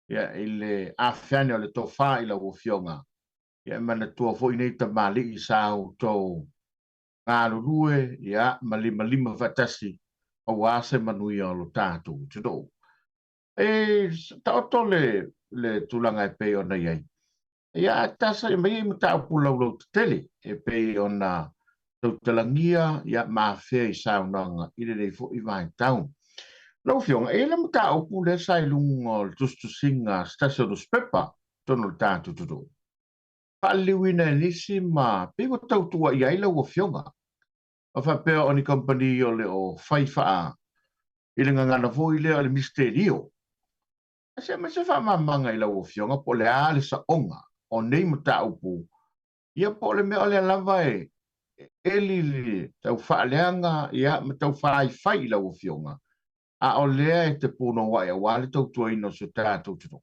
ia, i le afeane o le tofa i lau Afioga. Ia, e manatua foi nei tamalii sa outou galulue, ia, ma limalima faatasi aua se manuia o lo tatou atunuu. E taoto le le tulaga e pei ona i ai. Ia, ae tasa mai ai mataupu laulautetele e pei ona tautalagia, ia, ma afea i saunoaga i lenei foi vaitau. Lau Afioga, e i ai le mataupu lea sa i luga o le tusitusiga a se tasi o nusipepa i totonu o le tatou atunuu, faaliliuina e nisi ma pei ua tautuaia ai lau Afioga, ma faapea o ni kamupani o le o fai faa i le gagana foi lea o le misitelio. Ae se aumai se faamalamalamaga i lau Afioga po o le a le saoga o nei mataupu, ia po o le mea o lea lava e eli le tau faaleaga, ia, ma tau faifai i lau Afioga, a o lea e te punouai aua le tautuaina o si o tatou atunuu.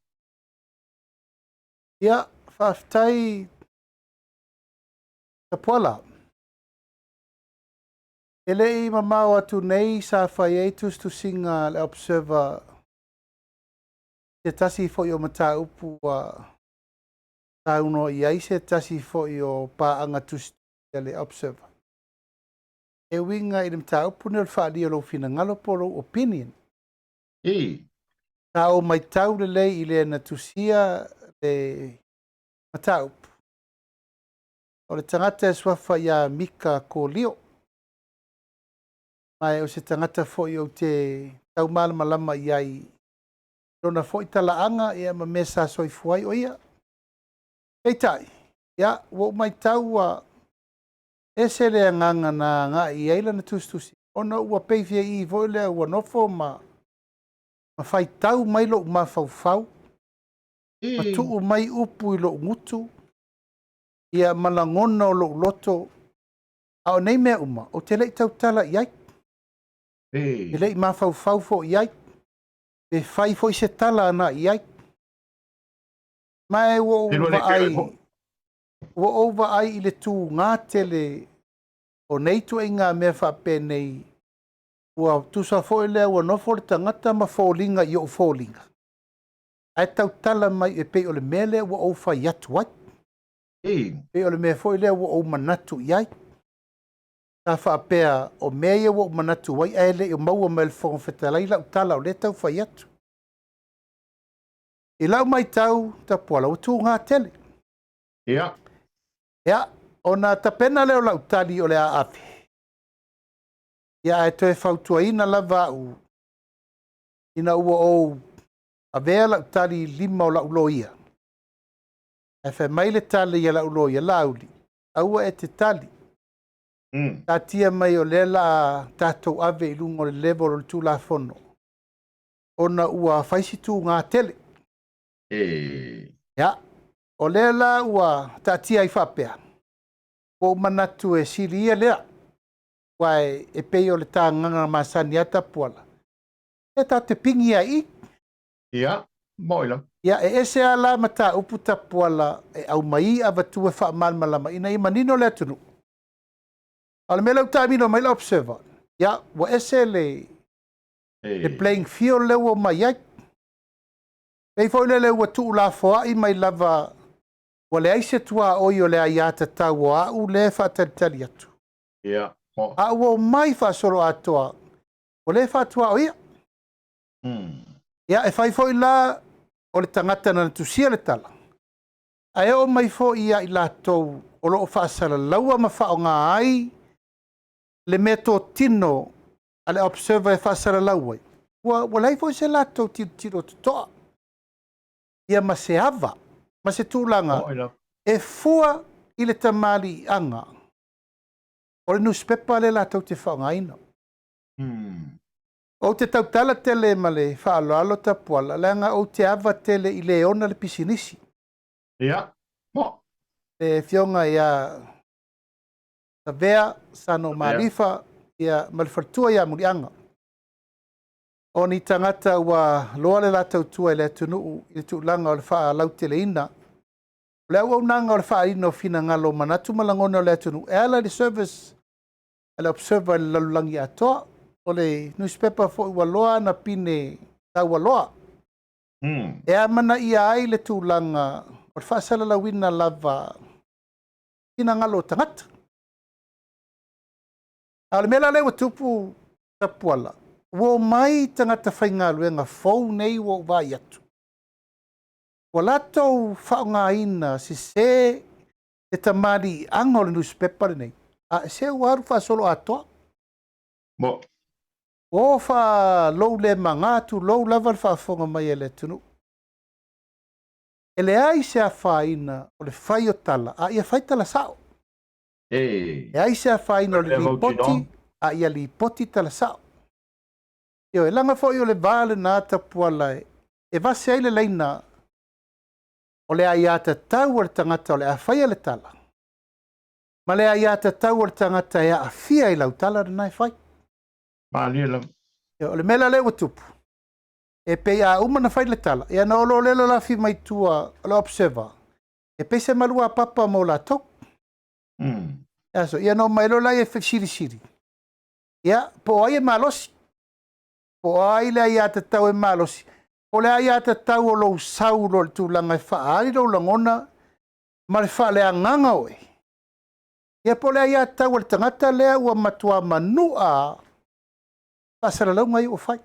Ia, faafetai Tapuala. E le i mamao atu nei sa fai ai tusitusiga a le Observer i se tasi foi o mataupu ua saunoa i ai se tasi foi o paaga tusitusi a le Observer e uiga i le mataupu lenei o le faaalia o lou finagalo po o lou opinion. Ii. Sa ou matau lelei i le na tusia le mataupu, o le tagata e suafa ia Mika Kolio, ma o se tagata foi ou te taumalamalama i ai lona foi talaaga, ia, ma mea sa soifua ai o ia. Peitai, ia, ua ou matau ua ese le agaga na agai i ai lana tusitusi, ona ua pei fia i foi lea ua nofo ma faitau mai lou mafaufau, ma tuu mai upu i lou gutu, ia, ma lagona o lou loto. A o nei mea uma, ou te le i tautala i ai. E le i mafaufau foi i ai. Pe fai foi se tala ana i ai. Ma e ua ou vaai, ua ou vaai i le tugā tele o nei ituaiga mea faapenei, ua tusa foi lea ua nofo le tagata ma foliga i ou foliga, ae tautala mai e pei o le mea lea ua ou fai atu ai. Pei o le mea foi lea ua ou manatu i ai. Sa faapea o mea ia ua ou manatu ai, ae le i maua mai e le Fofoga Fetalai lau tala o lea e tau fai atu. I lau matau Tapuala, ua tugā tele. Ia. Ia, ona tapena lea o lau tali o le a ave. Ia, ae toe fautuaina lava au ina ua ou avea lau tali i lima o lau loia. Ae fai mai le tali a lau loia, Laauli, aua e te tali. Taatia mai o lea la a tatou ave i luga o le level o le Tulafono, ona ua fai si tugā tele. Ia, o lea la ua taatia ai faapea, ua ou manatu e sili ia lea, aua e pei o le tagaga masani a Tapuala, e tatou te pigi ai i. Ia, moi la. Ia, e ese lava la mataupu Tapuala e aumai avatua e faamalamalama ina ia manino le atunuu. A o le mea lea ua taamilo mai le Observer, ia, ua ese le le playing field lea ua omai ai. Pei foi lele ua tuulafoai mai lava ua leai se tuaoi o le aiatatau o au lea e faatalitali atu. Ia. A ua omai faasoloatoa, ua le faatuaoia. Ia, e fai foi la o le tagata na tusia le tala, ae oo mai foi ia i latou o lo o faasalalaua ma faaaoga ai le mea totino a le Observer e faasalalau ai, ua leai foi se latou tilotilo totoa. Ia ma se ava ma se tulaga e fua i le tamaliiaga o le nusipepa lea latou te faaaogaina. Ou te tautala tele ma le faaaloalo Tapuala, leaga ou te ava tele i le ona le pisinisi. Ia, mo. Le afioga ia Savea Sano Malifa, ia, ma le faletua ia Muliaga. O ni tagata ua loa le latou tua i le atunuu i le tulaga o le faalauteleina o le auaunaga o le faaaliina o finagalo o manatu ma lagona o le atunuu e ala i le service a le Observer i le lalolagi atoa. O le nusipepa foi ua loa ana pine taualoa. E amanaia ai le tulaga o le faasalalauina lava finagalo o tagata. A o le mea la lea ua tupu Tapuala, ua omai tagata faigaluega fou nei ua ou vaai atu, ua latou faaaogaina sese le tamaliiaga o le nusipepa lenei, a se ua alu faasoloatoa. Mo. Ua o faalou le maga tulou lava le faafofoga mai a le atunuu. E leai se afaina o le fai o tala, a ia fai tala sao. E. Leai se afaina o le lipoti, a ia lipoti tala sao. Ioe, leaga foi o le va lena Tapuala e vase ai le laina o le aiatatau a le tagata o le a faia le tala, ma le aiatatau a le tagata e aafia i lau tala lena e fai. Malie lava. O le mea la lea ua tupu, e pei a uma na fai le tala, ia na o lea lafi mai tua o le Observer, e pei se malua papa mo latou. Aso, ia na mai loa la e fesilisili. Ia, po o ai e malosi. Po o ai le aiatatau e malosi. O le aiatatau o lou sau loa i le tulaga e faaali lou lagona ma le faaleagaga oe. Ia po o le aiatatau a le tagata lea ua matua manua faasalalauga ia ua fai.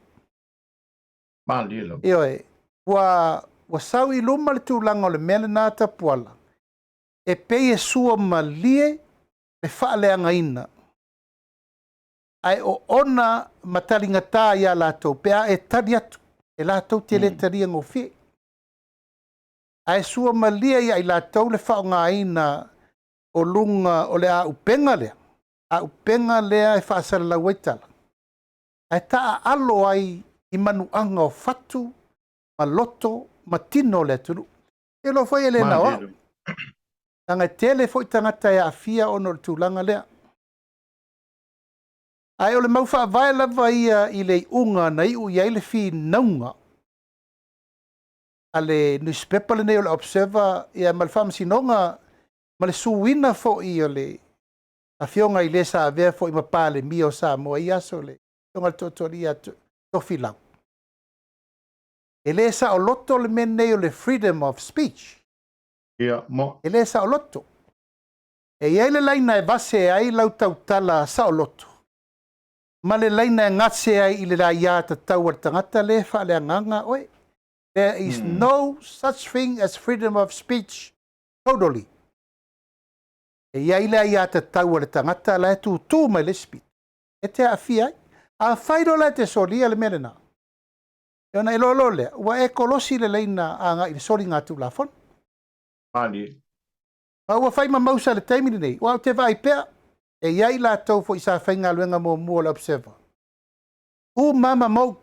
Malie lava. Ioe, ua sau i luma le tulaga o le mea lena Tapuala, e pei e sua malie le faaleagaina, ae o ona ma taligata ia latou pe a e tali atu, e latou te le talia gofie. Ae sua malie ia i latou le faaaogaina o luga o le auupega lea, auupega lea e faasalalau ai tala, ae taaalo ai i manuaga o fatu ma loto ma tino o le atunuu. E iloa foi e le nao au. Leaga e tele foi tagata e aafia ona o le tulaga lea. Ae o le mau faavae lava ia i le iuga na iu i ai le finauga a le nusipepa lenei o le Observer, ia ma le faamasinoga ma le suina foi o le afioga i le sa avea foi ma Palemia o Samoa i aso, le afioga i le Tootooalii ia Tofilau. E le saoloto le mea nei o le freedom of speech. Ia, mo. E le saoloto. E i ai le laina e vase ai lau tautala saoloto, ma le laina e gase ai i le aiatatau a le tagata le faaleagaga oe. There is no such thing as freedom of speech totally. E i ai le aiatatau a le tagata la e tutū mai le isi pito e te aafia ai. A fai loa la e te solia le mea lena, e ona e loa loa lea, ua e kolosi le laina agai i le soligatulafono. Malie. Ma ua fai ma mausa le taimi lenei, ua ou te vaai pea, e i ai latou foi sa faigaluega muamua o le Observer. U mama mou,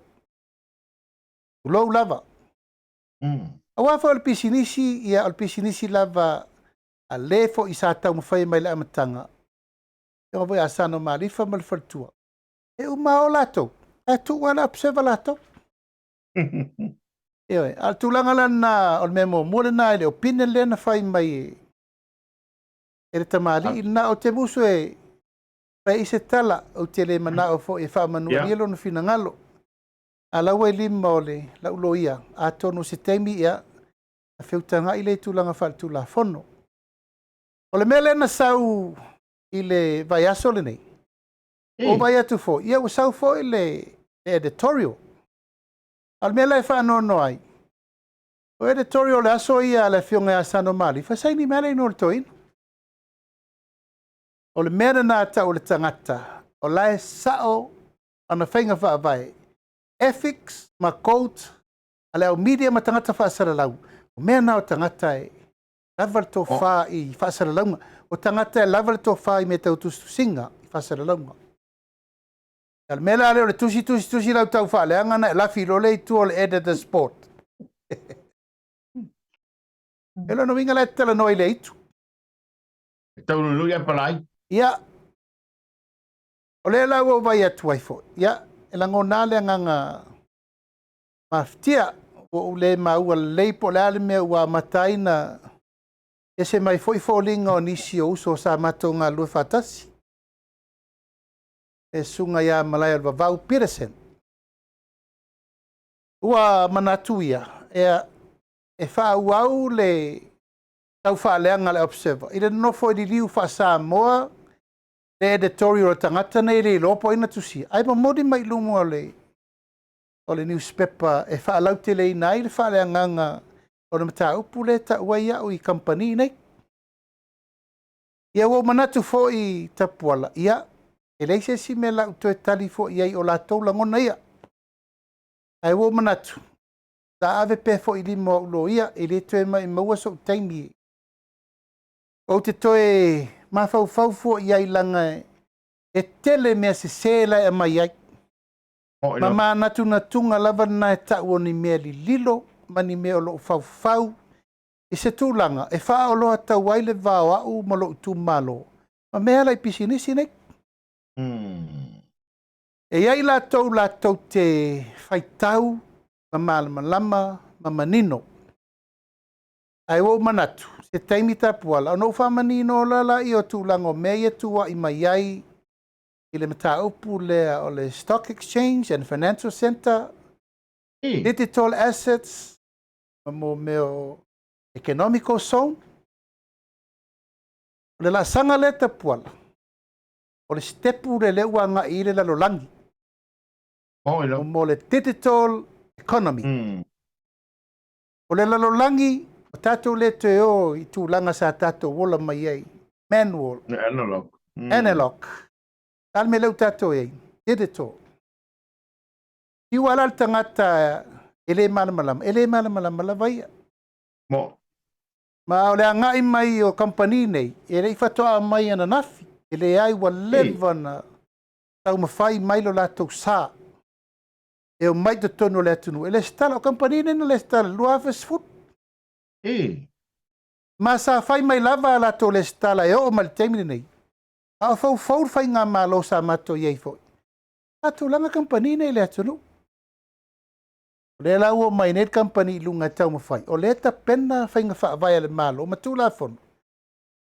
tulou lava. Aua foi o le pisinisi, ia o le pisinisi lava a le foi sa taumafai mai le amataga, ia foi a Sano Malifa ma le faletua. E uma o latou, ae tuu lava le Observer latou. Ioe, a o le tulaga la lena o le mea muamua lena i le opinion lea na fai mai e le tamalii lena, ou te musu e fai i se tala, ou te le manao foi e faamanualia lona finagalo. A lau ai lima o le lau loia, atonu o se taimi ia, a feutagai le tulaga faaletulafono. O le mea lea na sau i le vaiaso lenei, o vai atu foi, ia ua sau foi le editorial. A o le mea la e faanoanoa ai, o editorial o le aso ia a le afioga ia Sano Malifa, saini mai le igoa o le toeaina. O le mea lena tau o le tagata, o la e sao ana faiga faavae, ethics ma code. A le au media ma tagata faasalalau, o mea na o tagata e lava le tofa i faasalalauga. O tagata e lava le tofa i mea tau tusitusiga i faasalalauga. A o le mea la lea o le tusi, tusi, tusi lau tau faaleaga ona e lafi loa lea i tua o le editor's board. E lona uiga la e te talanoa i le aitu. E tauluului ae palai. Ia, o lea la ua ou vaai atu ai foi, ia, e lagona lava le agaga mafatia, ua ou le maua lelei po o le a le mea ua amata ai ona ese mai foi foliga o nisi o uso sa matou galulue faatasi, le susuga ia Malaeolevauvau Peterson. Ua manatu ia, e faaauau le taufaaleaga a le Observer i le nonofo i liliu faa-Samoa le editorial a le tagata nei e le iloa po o ai na tusia, ae momoli mai i luma o le newspaper e faalauteleina ai le faaleagaga o le mataupu lea e tau ai au i kamupani nei. Ia ua ou manatu foi Tapuala, ia, e leai se isi mea o le a ou toe tali foi i ai o latou lagona ia. Ae ua ou manatu, sa ave pea foi i lima o au loia, e le toe maumauina sou taimi. Ou te toe mafaufau foi i ai leaga e tele mea sese la e aumai ai. Ma manatunatuga lava na e tau o ni mea lililo ma ni mea o lo o faufau i se tulaga e faaoloatau ai le va o au ma lou itumalo ma mea la i pisinisi nei. E i ai latou latou te faitau ma malamalama ma manino. Ae ua ou manatu, se taimi tapuala, ona ou faamanino loa lea o tulaga o mea ia tuuai mai ai i le mataupu lea o le Stock Exchange and Financial Centre, Digital Assets, ma mo mea o Economical Zone. O le laasaga lea tapuala, o le sitepu lea lea ua agai i le lalolagi. Mo le digital economy. O le lalolagi, o tatou le toe o i tulaga sa tatou ola mai ai. Manual. Analog. Analog. A le mea lea ua tatou i ai, digital. Fiu lava la le tagata e le malamalama, e le malamalama lava ia. Mo. Ma o le agai mai o kamupani nei, e le i faatoa mai ananafi. E leai ua leva na taumafai mai lo latou sa. E o mai totonu o le atunuu. E lesitala, o kamupani nei na lesitala 2010. Ma sa fai mai lava a latou lesitala e oo mai le taimi lenei. A o faufau le faigamalo sa matou i ai foi. A tulaga kamupani nei i le atunuu. O lea la ua mai nei le kamupani i luga e taumafai. O lea e tapena faiga faavae a le Malo ma Tulafono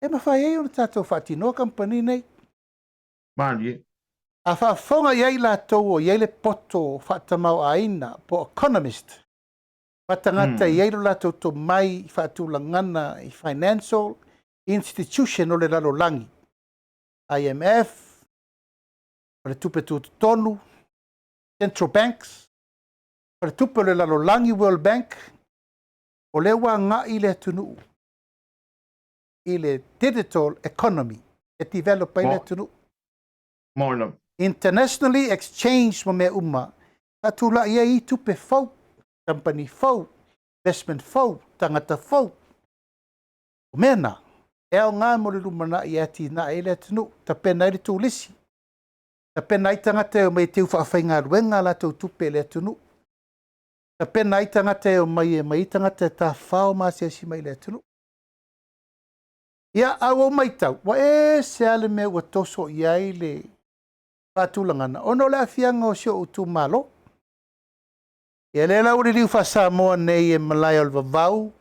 e mafai ai ona tatou faatinoa kamupani nei. Malie. A faafofoga i ai latou o i ai le poto faatamaoaiga po o economist, ma tagata i ai lo latou tomai i faatulagana i financial institution o le lalolagi, IMF, o le tupe tutotonu, central banks, o le tupe o le lalolagi, World Bank, o lea ua agai le atunuu i le digital economy e develop ai le atunuu. Mo Internationally exchange ma mea uma, faatulai ai i tupe fou, company fou, investment fou, tagata fou. O mea na, e aoga mo le lumanai e atinae ai le atunuu, tapena ai le turisi, tapena ai tagata e omai e teu faafaigaluega a latou tupe i le atunuu, tapena ai tagata e omai e mai tagata e tafafao ma asiasi mai i le atunuu. Ia, a ua ou matau, ua ese lava le mea ua toso i ai le faatulagana, ona o le aafiaga o si ou itumalo. Ia lea la ua liliu faa-Samoa nei e malae o le vavau,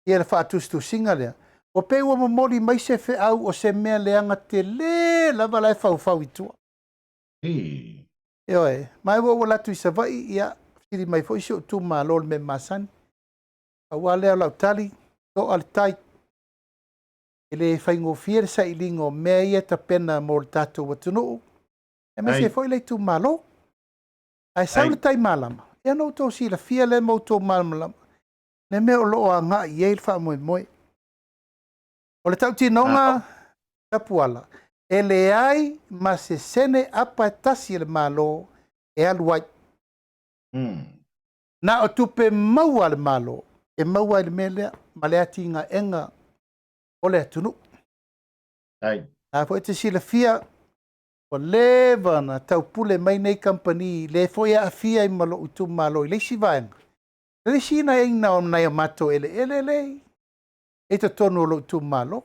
ia le faatusitusiga lea, ua pei ua momoli mai se feau o se mea leaga tele lava la e faufau i tua. Ioe, ma e ua ou alu atu i Savaii, ia, fesili mai foi si ou itumalo i le mea masani. Aua lea o lau tali, toa le tai. E le faigofie le sailiga o mea ia e tapena mo le tatou atunuu, aemaise foi le itumalo. Ae sau le tai malama, ia ona outou silafia lea ma outou malamalama, le mea o lo o agai i ai le faamoemoe. O le tautinoga tapuala, e leai ma se sene apa e tasi e le Malo e alu ai. Na o tupe maua a le Malo e maua ai le mea lea ma le atinaega o le atunuu. Ai. A foi te silafia, ua leva ona taupule mai nei kamupani, lea foi e aafia ai ma lou itumalo i le isi vaega. Le isi ina o nai o matou eleele lea i totonu o lou itumalo.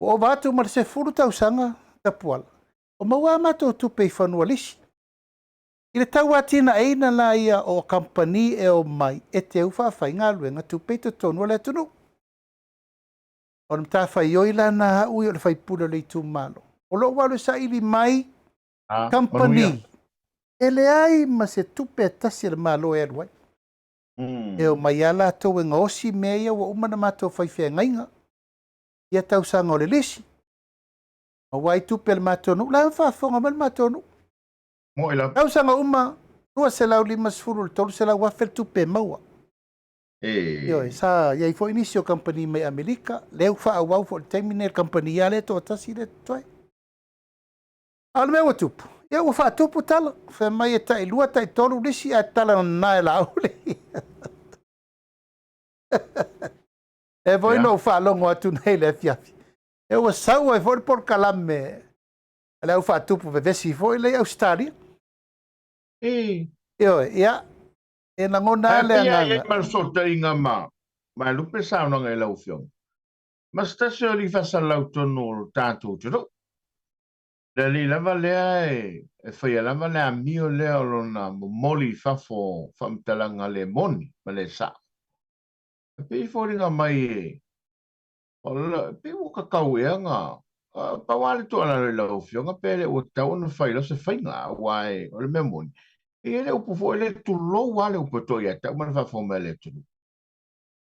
Ua ova atu ma le 10 tausaga Tapuala, o maua a matou tupe i fanua lisi. I le tauatinaeina la ia o kamupani e omai e teu faafaigaluega tupe i totonu o le atunuu. O le matafaioi la na au ia o le faipule o le itumalo. O lou alu e saili mai kamupani e leai ma se tupe e tasi a le Malo e alu ai. E omai lava latou e gaosi mea ia ua uma ona matou fai feagaiga ia tausaga o le lisi. Maua ai tupe a le matou nuu. La e faafofoga mai le matou nuu. Moi lava. Tausaga uma, 250 i le 300 afe le tupe e maua. Ioe, sa i ai foi nisi o kamupani mai Amerika, lea ua faaauau foi i le taimi lenei le kamupani lava lea e toatasi lea e totoe. A o le mea ua tupu, ia ua faatupu tala, fai mai e tai 2 tai 3 lisi ae tatala nana e Laauli. E foi na ou faalogo atu nei i le afiafi, e ua sau ai foi le polokalame a le au faatupu vevesi foi lea i Ausetalia. Ioe, ia, e lagona lava le Ae pei agaga. e i ai ma le fesootaiga ma Maelupe saunoaga i lau Afioga, ma se tasi o alii faasalalau tonu o le tatou atunuu. Le alii lava lea e faia lava le amio lea o lona momoli i fafo o faamatalaga le moni ma le sao. E pei e foliga mai e pei ua kakau ea na pau lava le tuualalo i lau Afioga pe le ua tatau ona fai loa se faiga, aua o le mea moni, e i ai le upu foi lea, tulou lava le upu e toa ia te au ma le faafofoga mai a le atunuu,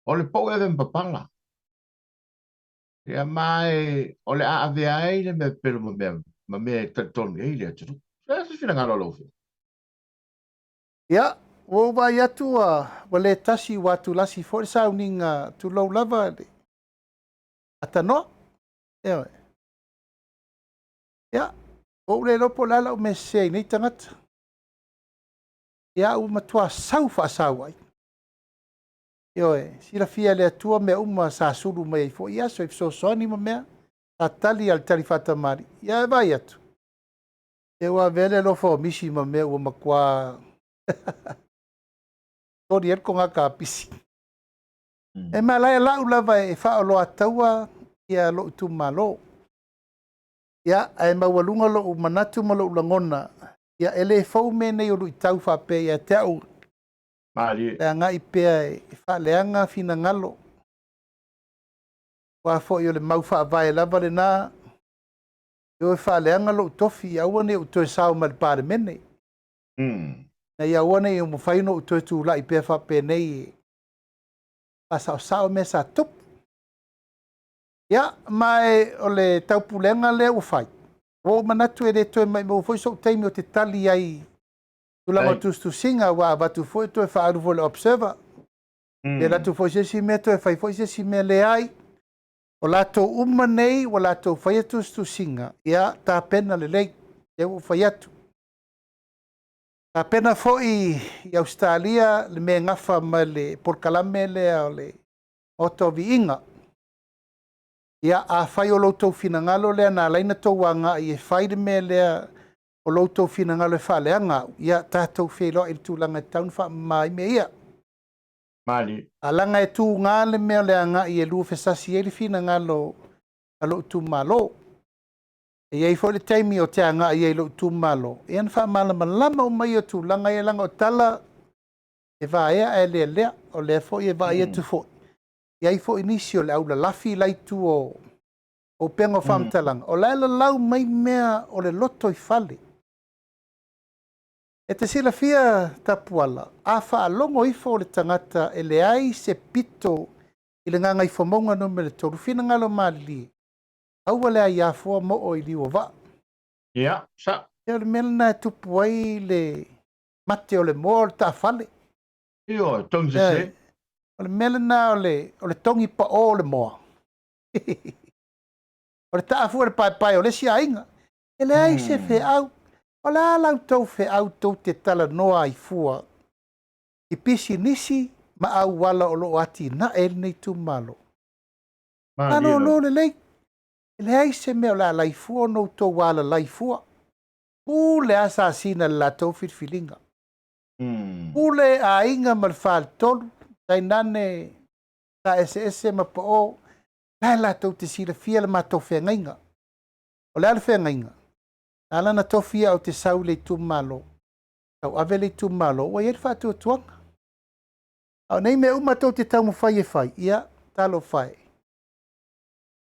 o le pau e ave ma papala. Ia, ma o le a avea ai le mea pepelo ma mea, ma mea e talitonu i ai le atunuu. O le a se finagalo o lau Afioga? Ia, ua ou vaai atu ua le tasi ua atulasi foi le sauniga, tulou lava le atanoa. Ioe. Ia, ua ou le iloa po o le a lau mea sese ai nei tagata. Ia, ua matua sau faasau ai. Ioe, silafia e le Atua mea uma sa sulu mai ai foi i aso i fesoasoani ma mea, sa tali lava i le tali faatamalii. Ia, e vaai atu, ia ua avea le alofa o misi ma mea ua matua soli ai le toga kapisi. E malaia lau lava e faaoloataua ia lou itumalo. Ia, ae maualuga lou manatu ma lou lagona, ia e le fou mea nei o luitau faapea ia te au. Malie. Le agai pea e faaleaga finagalo. Aua foi o le mau faavae lava lena, e o e faaleaga lou tofi, ia aua ne i ou toe sao mai le Palemene. Ina ia aua ne i mafai ona ou toe tulai pea faapenei e faasaosao mea sa tupu. Ia, ma e o le taupulega lea ua fai, ua ou manatu e le toe maimau foi sou taimi ou te tali ai i tulaga o tusitusiga, ua avatu foi toe faaalu foi i le Observer. Pe alu atu foi se isi mea toe fai foi se isi mea, leai. O latou uma nei ua latou faia tusitusiga, ia tapena lelei, lea ua ou fai atu. Tapena foi i Ausetalia le mea e gafa ma le polokalame lea o le Maota o Viiga. Ia, afai o lo outou finagalo lea na ala ai ona outou agai e fai le mea lea o lo outou finagalo e faaleaga au, ia tatou feiloai i le tulaga e tatau ona faamama ai mea ia. Malie. A laga e tuga le mea o le agai e luafesasi ai le finagalo a lou itumalo. E i ai foi le taimi o te agai ai i lou itumalo, ia ona faamalamalama uma ia o tulaga ia, leaga o tala e vaea ae lealea. O lea foi e vaai atu foi, e i ai foi nisi o le aulalafi la i tua o upega o faamatalaga, o la e lalau mai mea o le loto i fale. E te silafia, Tapuala, a faalogo ifo le tagata e leai se pito i le Gagaifomauga Nu.3, finagalo malilie, aua le aiafoa moo i liu o vaa. Ia, sa. Ia, o le mea lena e tupu ai le mate o le moa o le taafale. Ioe, togi sese. O le mea lena o le togi pao o le moa. O le taafua le paepae o le isi aiga. E leai se feau. O le a la outou feau tou te talanoa ai fua? I pisinisi ma auala o lo o atinae ai lenei itumalo. Malolo lelei. E leai se mea o le a laifua ona outou alalai fua. Pule asasina i le latou filifiliga. Pule aiga ma le faletolu, tainane sa eseese ma pao, la e latou te silafia le matou feagaiga. O le a le feagaiga? Na ala ona tofi au ou te sau i le itumalo, tauave le itumalo, ua i ai le faatuatuaga. A o nei mea uma tou te taumafai e fai, ia, talofa e.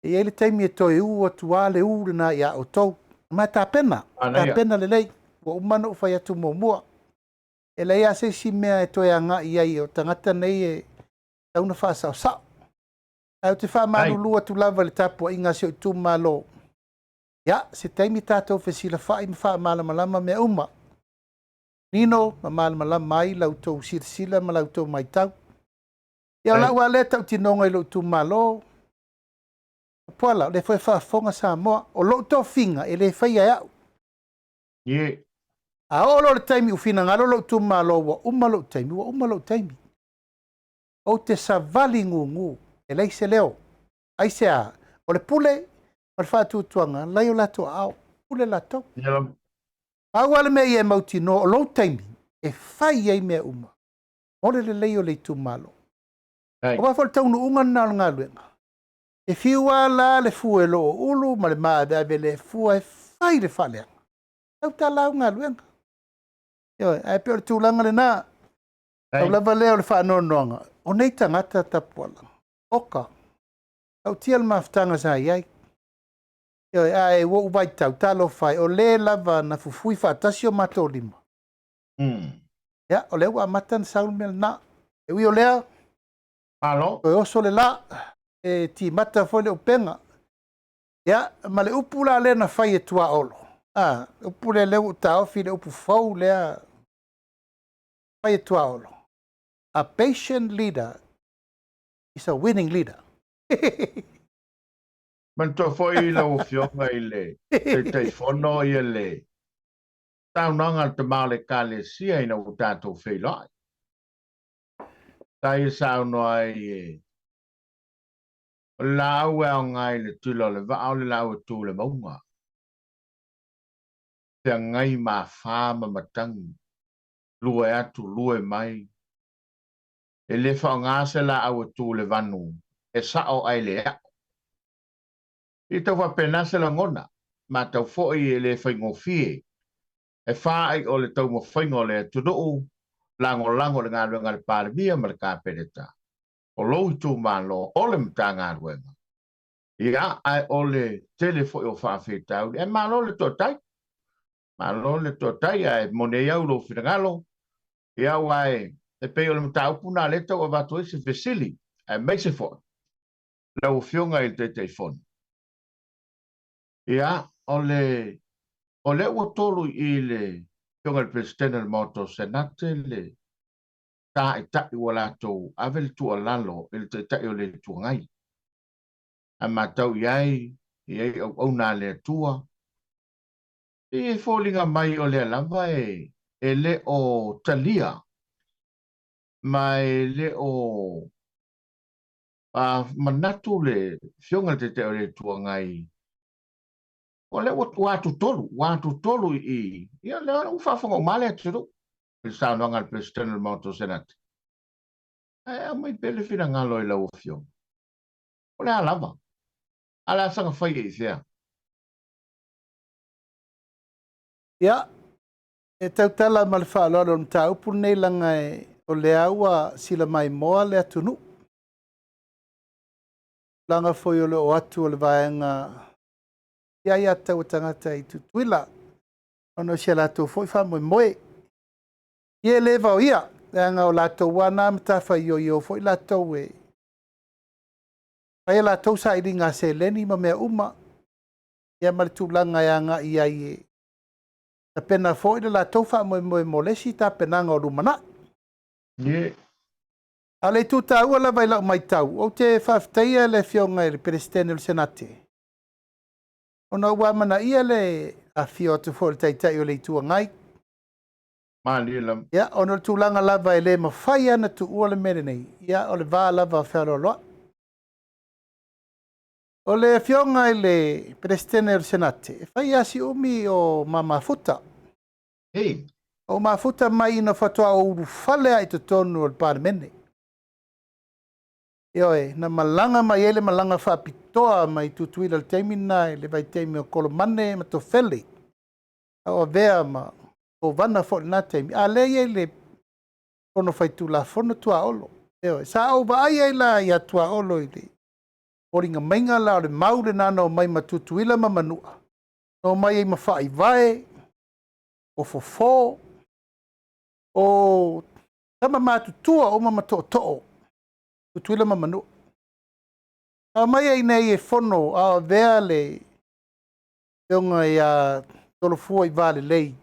E i ai le taimi e toe u atu lava le u lena ia outou. Ma e tapena, tapena lelei. Ua uma ona ou fai atu muamua. E leai lava se isi mea e toe agai i ai o tagata nei e tatau ona faasaosao. Ae ou te faamalulu atu lava i le tapuaiga a si ou itumalo. Ia, se taimi tatou fesilafai ma faamalamalama mea uma. Nino ma malamalama ai la outou silasila ma la outou matau. Ia, o lau lava lea tautinoga i lou itumalo, Puala, o lea foi e faafofoga Samoa, o lou tofiga e le faia e au. A oo loa i le taimi ua finagalo lou itumalo ua uma lou taimi, ua uma lou taimi. Ou te savali gugu, e leai se leo. Aisea? O le pule ma le faatuatuaga la i o latou aao, pule latou. Pau lava le mea ia e mautinoa o lou taimi e fai ai mea uma mo le lelei o le itumalo. Aua foi o le taunuuga lena o le galuega. E fiu lava la le fue o loo ulu ma le maaveave le fua e fai le faaleaga. Tautala au galuega. Ioe, ae pei o le tulaga lena. Tau lava lea o le faanoanoaga, o nei tagata tapuala, oka, tautia le mafutaga sa i ai. Ioe, ae ua ou vaitau, talofa e, o le lava na fufui faatasi o matou lima. Ia, o lea ua amata ona sau le mea lena. E ui o lea, Malo. Toe oso le la, e timata foi le upega. Ia, ma le upu la lea na fai e Tuaolo, a, le upu lea lea ua ou taofi le upu fou lea fai e Tuaolo, a patient leader is a winning leader. Manatua foi lau Afioga i le Taitaifono ia le saunoaga a le tama o le Ekalesia ina ua tatou feiloai. Sa ia saunoa ai e, o le laau e aoga i le tila o le vaa, o le laau e tu i le mauga. Feagai ma afa ma matagi, lue atu, lue mai. E le faaaoga se laau e tu i le vanu, e sao ae le ao. E tau faapena se lagona, matau foi e le faigofie. E faa'i o le taumafaiga o le atunuu, lagolago i le galuega a le Palemia ma le Kapeneta, o lou itumalo, o le Matagaluega. Ia, ae o le tele foi o faafitauli. Ae malo le toatai. Malo le toatai, ae moni ai au i lou finagalo. Ia, aua e pei o le mataupu lena lea e tau avatu ai se fesili, aemaise foi lau Afioga i le Taitaifono. Ia, o le, o lea ua tolu i i le Afioga i le Peresetene o le Maota o Senate le Taitai ua latou ave le tuualalo i le Taitai o le Itu Agai. A matau i ai, e i ai auauna a le Atua, e foliga mai o lea lava e, e le o talia ma e le o a manatu le Afioga i le Taitai o le Itu Agai, o lea ua ua atutolu, ua atutolu i i, ia lea ua faafofoga uma le atunuu i le saunoaga a le Peresetene o le Maota o Senate. Ae aumai pea le finagalo i lau Afioga. O le a lava? A o le a saga fai i fea? Ia, e tautala ma le faaaloalo i le mataupu lenei leaga o lea ua sila maimoa le atunuu. Tulaga foi o le oo atu o le vaega i aiatatau a tagata i Tutuila ona o si a latou foi faamoemoe. Ia e le vaoia, leaga o latou lava na matafaioi foi latou e fai a latou sailiga a seleni ma mea uma, ia ma le tulaga e agai ai e tapena foi le latou faamoemoe mo le isi tapenaga o lumanai. A o le itu taua lava i lau matau, ou te faafetaia le Afioga i le Peresetene o le Senate, ona ua amanaia le afifio atu foi o le Taitai o le Itu Agai. Malie lava. Ia, ona o le tulaga lava e le mafai lava ona tuua le mea lenei, ia o le va lava fealoaloai. O le Afioga i le Peresetene o le Senate, e fai lava si umi o ma mafuta. Ei. Ou mafuta mai ina faatoa ou ulufale lava i totonu o le Palemene. Ioe, na malaga mai ai le malaga faapitoa mai Tutuila i le taimi lena i le vaitaimi o Kolomane ma Tofele, a o avea ma Kovana foi i lena taimi, a o lea e i ai le Fono Faitulafono Tuaolo. Ioe, sa ou vaai ai la ia Tuaolo i le foliga maiga la o le mau lena na omai ma Tutuila ma Manua, na omai ai ma Faaivae, o Fofo, o tama matutua uma ma tootoo, Tutuila ma Manua. Na omai ai nei e fono a o avea le afioga ia Tolofua i Valelei,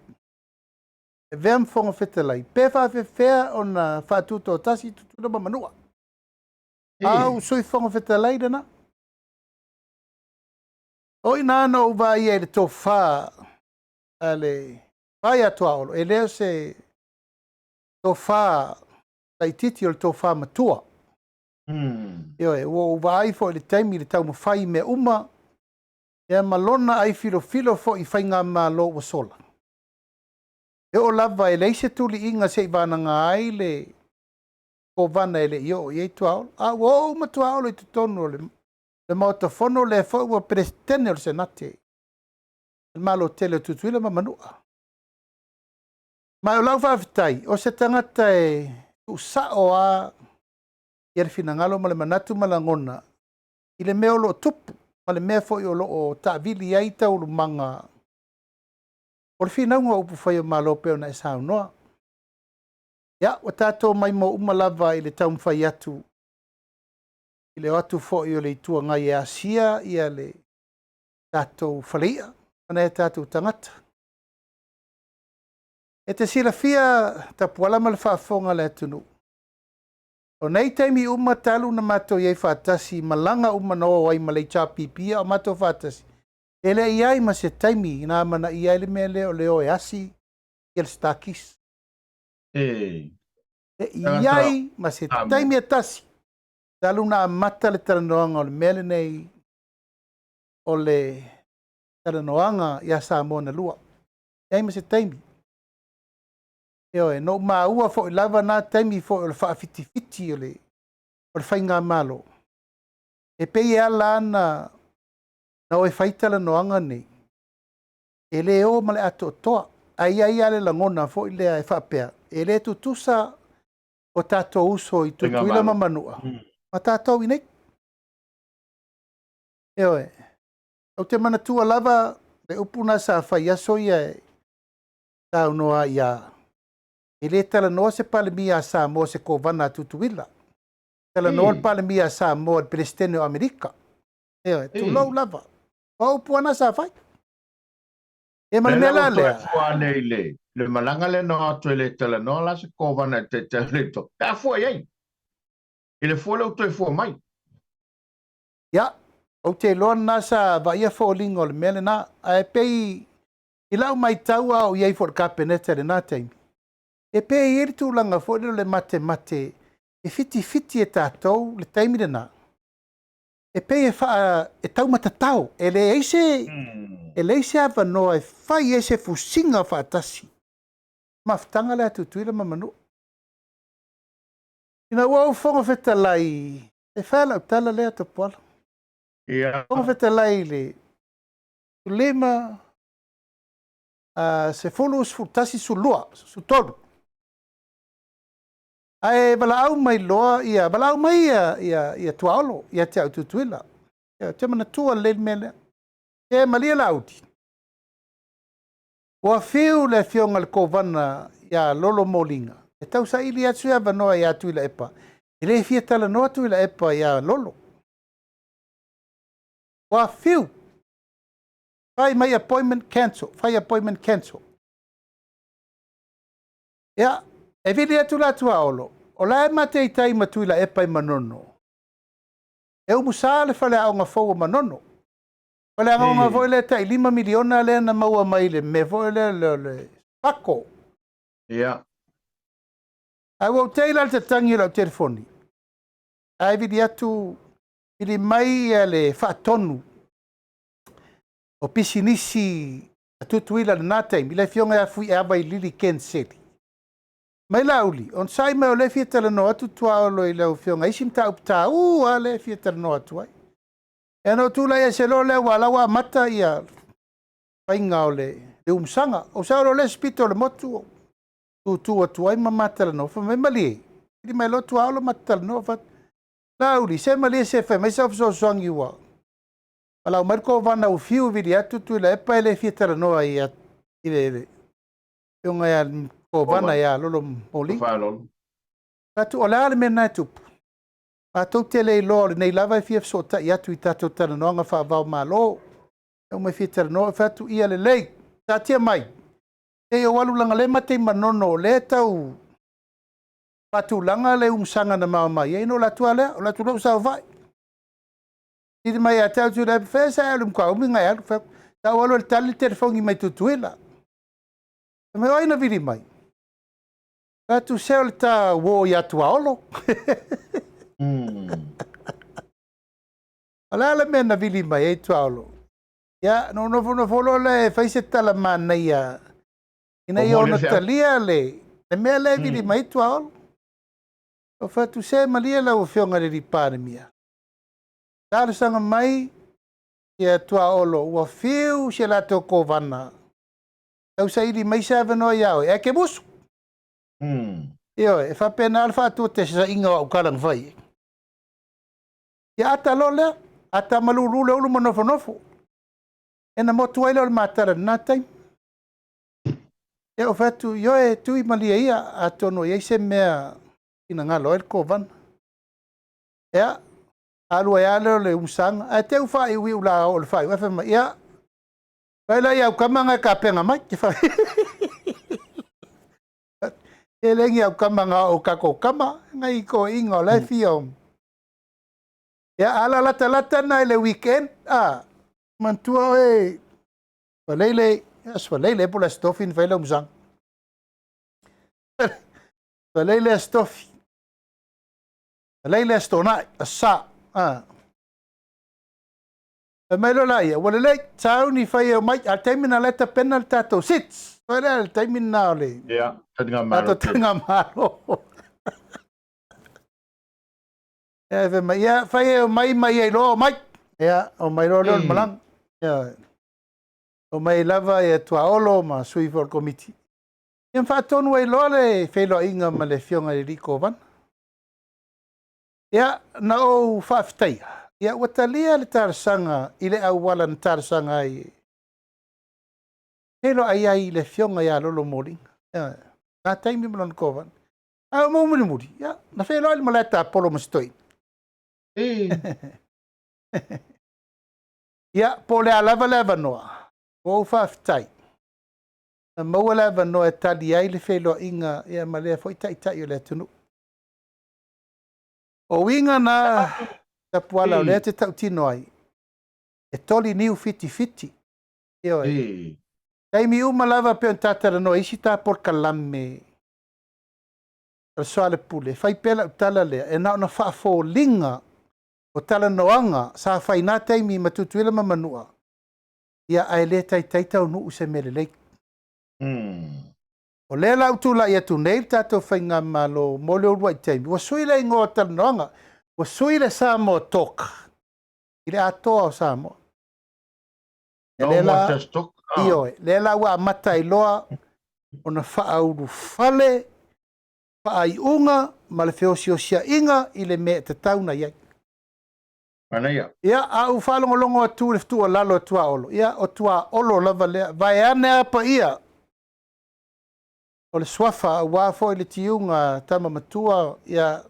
e avea ma Fofoga Fetalai, pe faapefea ona faatutoatasi Tutuila ma Manua. A o Sui Fofoga Fetalai lena. O i ina na ou vaai ai i le tofa a le vai a Tuaolo, e le o se tofa laitiiti o le tofa matua. Ioe, ua ou vaai foi i le taimi i le taumafai i mea uma, ia ma lona ai filofilo foi i faigamalo ua sola. E oo lava e leai se tuliiga se i vanaga ai le Kovana e le i oo i ai Tuaolo. A ua oo uma Tuaolo i totonu o le Maota Fono, lea foi ua Peresetene o le Senate, le Malo tele o Tutuila ma Manua. Ma o lau faafetai, o se tagata e tuusao lava ia le finagalo ma le manatu ma lagona i le mea o lo o tupu, ma le mea foi o lo o taavili ai taualumaga o le finauga o upufai o Malo pei ona e saunoa. Ia, ua tatou maimoa uma lava i le taumafai atu, i le o atu foi o le Itu Agai e asia le tatou faleia ma nai o tatou tagata. E te silafia Tapuala ma le faafofoga a le atunuu, o nei taimi uma talu na matou i ai faatasi, malaga uma na o ai ma le HRPP a o matou faatasi, e le i ai ma se taimi na amanaia ai le mea lea o le o e asi ia le Star Kiss. E E i ai ma se taimi e tasi talu na amata le talanoaga o le mea lenei o le talanoaga ia Samoa na lua. E ai ma se taimi. Ioe, na ou maua foi lava na taimi foi o le faafitifiti o le faigamalo. E pei e ala ona na o e fai talanoaga nei, e le o ma le atoatoa. Ae i ai lava le lagona foi lea e faapea, e le tutusa o tatou uso i Tutuila ma Manua ma tatou i nei. Ioe, ou te manatua lava le upu na sa fai aso ia e saunoa ia, e le talanoa se Palemia a Samoa se Kovana a Tutuila. Talanoa le Palemia a Samoa le Peresetene o Amerika. Ioe, tulou lava. O upu ana sa fai. E ma le mea la lea. Fua nei le le malaga le no atu e le talanoa la se Kovana e te te le to. Pe a fua i ai. I le fua le uto e fua mai. Ia, ou te iloa lena sa vaaia foliga o le mea lena. Ae pei i lau matau a o i ai foi i le Kapeneta i lena taimi, e pei e i ai le tulaga foi lea o le matemate e fitifiti e tatou le taimi lena. E pei e faa e taumatatao, e leai se e leai se avanoa e fai ai se fusiga faatasi. Mafutaga lea a Tutuila ma Manua. Ina ua ou Fofoga Fetalai, e fai lau tala lea Tapuala. Ia. Fofoga Fetalai i le 5, 10, 11, 12, 13. Ae valaau mai loa ia, valaau mai ia, ia, ia Tuaolo ia te au Tutuila. Ia, te manatua lelei le mea lea. E malie Laauli. Ua fiu le afioga i le Kovana ia Lolo Moliga e tausaili atu se avanoa ia Tuilaepa. E le fia talanoa Tuilaepa ia Lolo. Ua fiu. Fai mai appointment cancel, fai appointment cancel. Ia, e vili atu la Tuaolo, o la e matei tai ma Tuilaepa i Manono. E umusa le faleaoga fou o Manono. Faleaoga foi lea tai 5 miliona lea na maua mai le mea foi lea le, le Pako. Ia. Ae ua ou tei la i le tatagi o lau telefoni, ae vili atu, vili mai ia le faatonu o pisinisi a Tutuila i lena taimi, le afioga ia Fuiava Lili Ken Seli. Mai Laauli, onosai mai o lea e fia talanoa atu Tuaolo i lau afioga i isi mataupu taua lava lea e fia talanoa atu ai. Ia na ou tulai ese loa lea aua o la ua amata ia faiga o le umusaga. Ou sau loa i le isi pito o le motu ou tutu atu ai ma ma talanoa. Fai mai, malie, vili mai loa Tuaolo ma ta talanoa. Fai atu, Laauli, se malie se fai mai sau fesoasoani ua valaau mai le Kovana ua fiu e vili atu Tuilaepa e le fia talanoa i le afioga ia Kovana ia Lolo Moli. Fai atu, o le a le mea lena e tupu? Matou te le iloa o lenei lava e fia fesootai atu i tatou talanoaga faava-o-Malo. E uma e fia talanoa, fai atu, ia lelei, taatia mai, se i ou alu leaga o lea e ma te i Manono o lea e tau faatulaga le umusaga na ma omai ai, ona ou alu atu lava lea, ou alu atu loa ou saofai. Fesili mai ia te au Tuilaepa, fea sa e alu i le matua umi ona e alu? Fai atu, sa ou alu e tali le telefoni mai Tutuila. Fai mai, o ai na vili mai? Fai atu, se o le ta uo ia Tuaolo. O le a le mea na vili mai ai Tuaolo? Ia, na ou nofonofo loa lea e fai se tala manaia ina ia ono talia le mea lea e vili mai ai Tuaolo. Ou fai atu, se malie lau Afioga i le Palemia. Talosaga mai ia Tuaolo ua fiu si a latou kovana. Tausaili mai se avanoa ia oe, ae te musu. Ioe, e faapena le faatuatesaiga o au tala na fai. Ia ata loa lea, ata malulu le ulu ma nofonofo. E na motu ai lea o le matala i lena taimi. Ia ou fai atu, ioe, tui malie ia, atonu e i ai se mea finagalo ai le kovana. Ia, alu ai lava lea o le umusaga, ae te u faaiuiu la oo i le faaiuga, ae fai mai, ia, fai la i au tama na e tapena mai. E le ni au tama na o tatou tama, nai toeaiina o la e fia o. Ia, ala latalata na i le weekend, a, manatua oe, Faleile, Aso Faleile po o le Aso Tofi na fai ai le umusaga. Faleile Aso Tofi, Faleile Aso Toonai, Aso Sa, a. Fai mai loa laia, ua lelei, sauni fai e omai, a o le taimi lena o la e tapena le tatou SIDS. Foi lea le taimi lena o le Ia, taligamalo. Tatou taligamalo. Ia, fai mai, ia, fai e omai ma ia iloa omai. Ia, omai loa lea o le malaga. Ia, omai lava ia Tuaolo ma sui foi o le komiti. Ia ma faatonu ai loa le feiloaiga ma le afioga i le alii Kovana. Ia, na ou faafetaia, ia ua talia le talosaga i le auala na talosaga ai e feiloai ai i le afioga ia Lolo Moliga. Ia, na taimi ma lona Kovana. Ae o mau mulimuli, ia, na feiloai le malae tapolo ma si toeaina. Ia, po o le a lava le avanoa, ua ou faafetai. Na maua le avanoa e tali ai le feiloaiga ia ma lea foi taitai o le atunuu. O uiga na Tapuala o lea te tautino ai, e toli niu fitifiti. Ioe. Taimi uma lava pei ona ta talanoa i isi ta polokalame o le Soalepule, e fai pea lau tala lea, e na ona faafoliga o talanoaga sa fai na taimi ma Tutuila ma Manua, ia ae le taitai taunuu se mea lelei. O lea la ua tulai atu nei le tatou faigamalo mo le uluai taimi, ua sui le igoa o talanoaga, ua sui le Samoa Talk i le atoa o Samoa. No lea more la, just talk. Ioe, lea la ua amata ai loa ona faaulufale faaiuga ma le feosiosiaiga i le mea e tatau ona i ai. Manaia. Ia, a ou faalogologo atu i le tuualalo a Tuaolo, ia, o Tuaolo lava lea, vaeane a paia o le suafa aua foi le tiuga a tama matua, ia,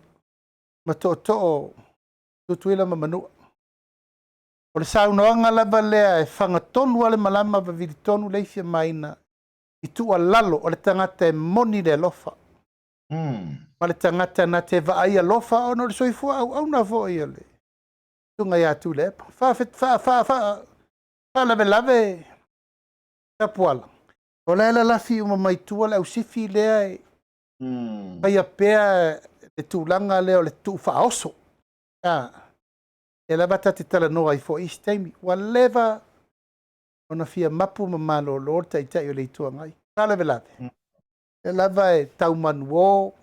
ma tootoo Tutuila ma Manua. O le saunoaga lava lea e fagatonu lava le malama vavili tonu le ifi a Maina i tuualalo o le tagata e moni le alofa. Ma le tagata na te vaai alofa ona o le soifua auauna foi o le susuga ia Tuilaepa. Faalavelave Tapuala. O la e lalafi uma mai tua le ausifi lea e faia pea le tulaga lea o le tuu faaoso. A, e lava ta te talanoa ai foi i isi taimi. Ua leva ona fia mapu ma malolo le Taitai o le Itu Agai. Faalavelave, lea lava e tau manuo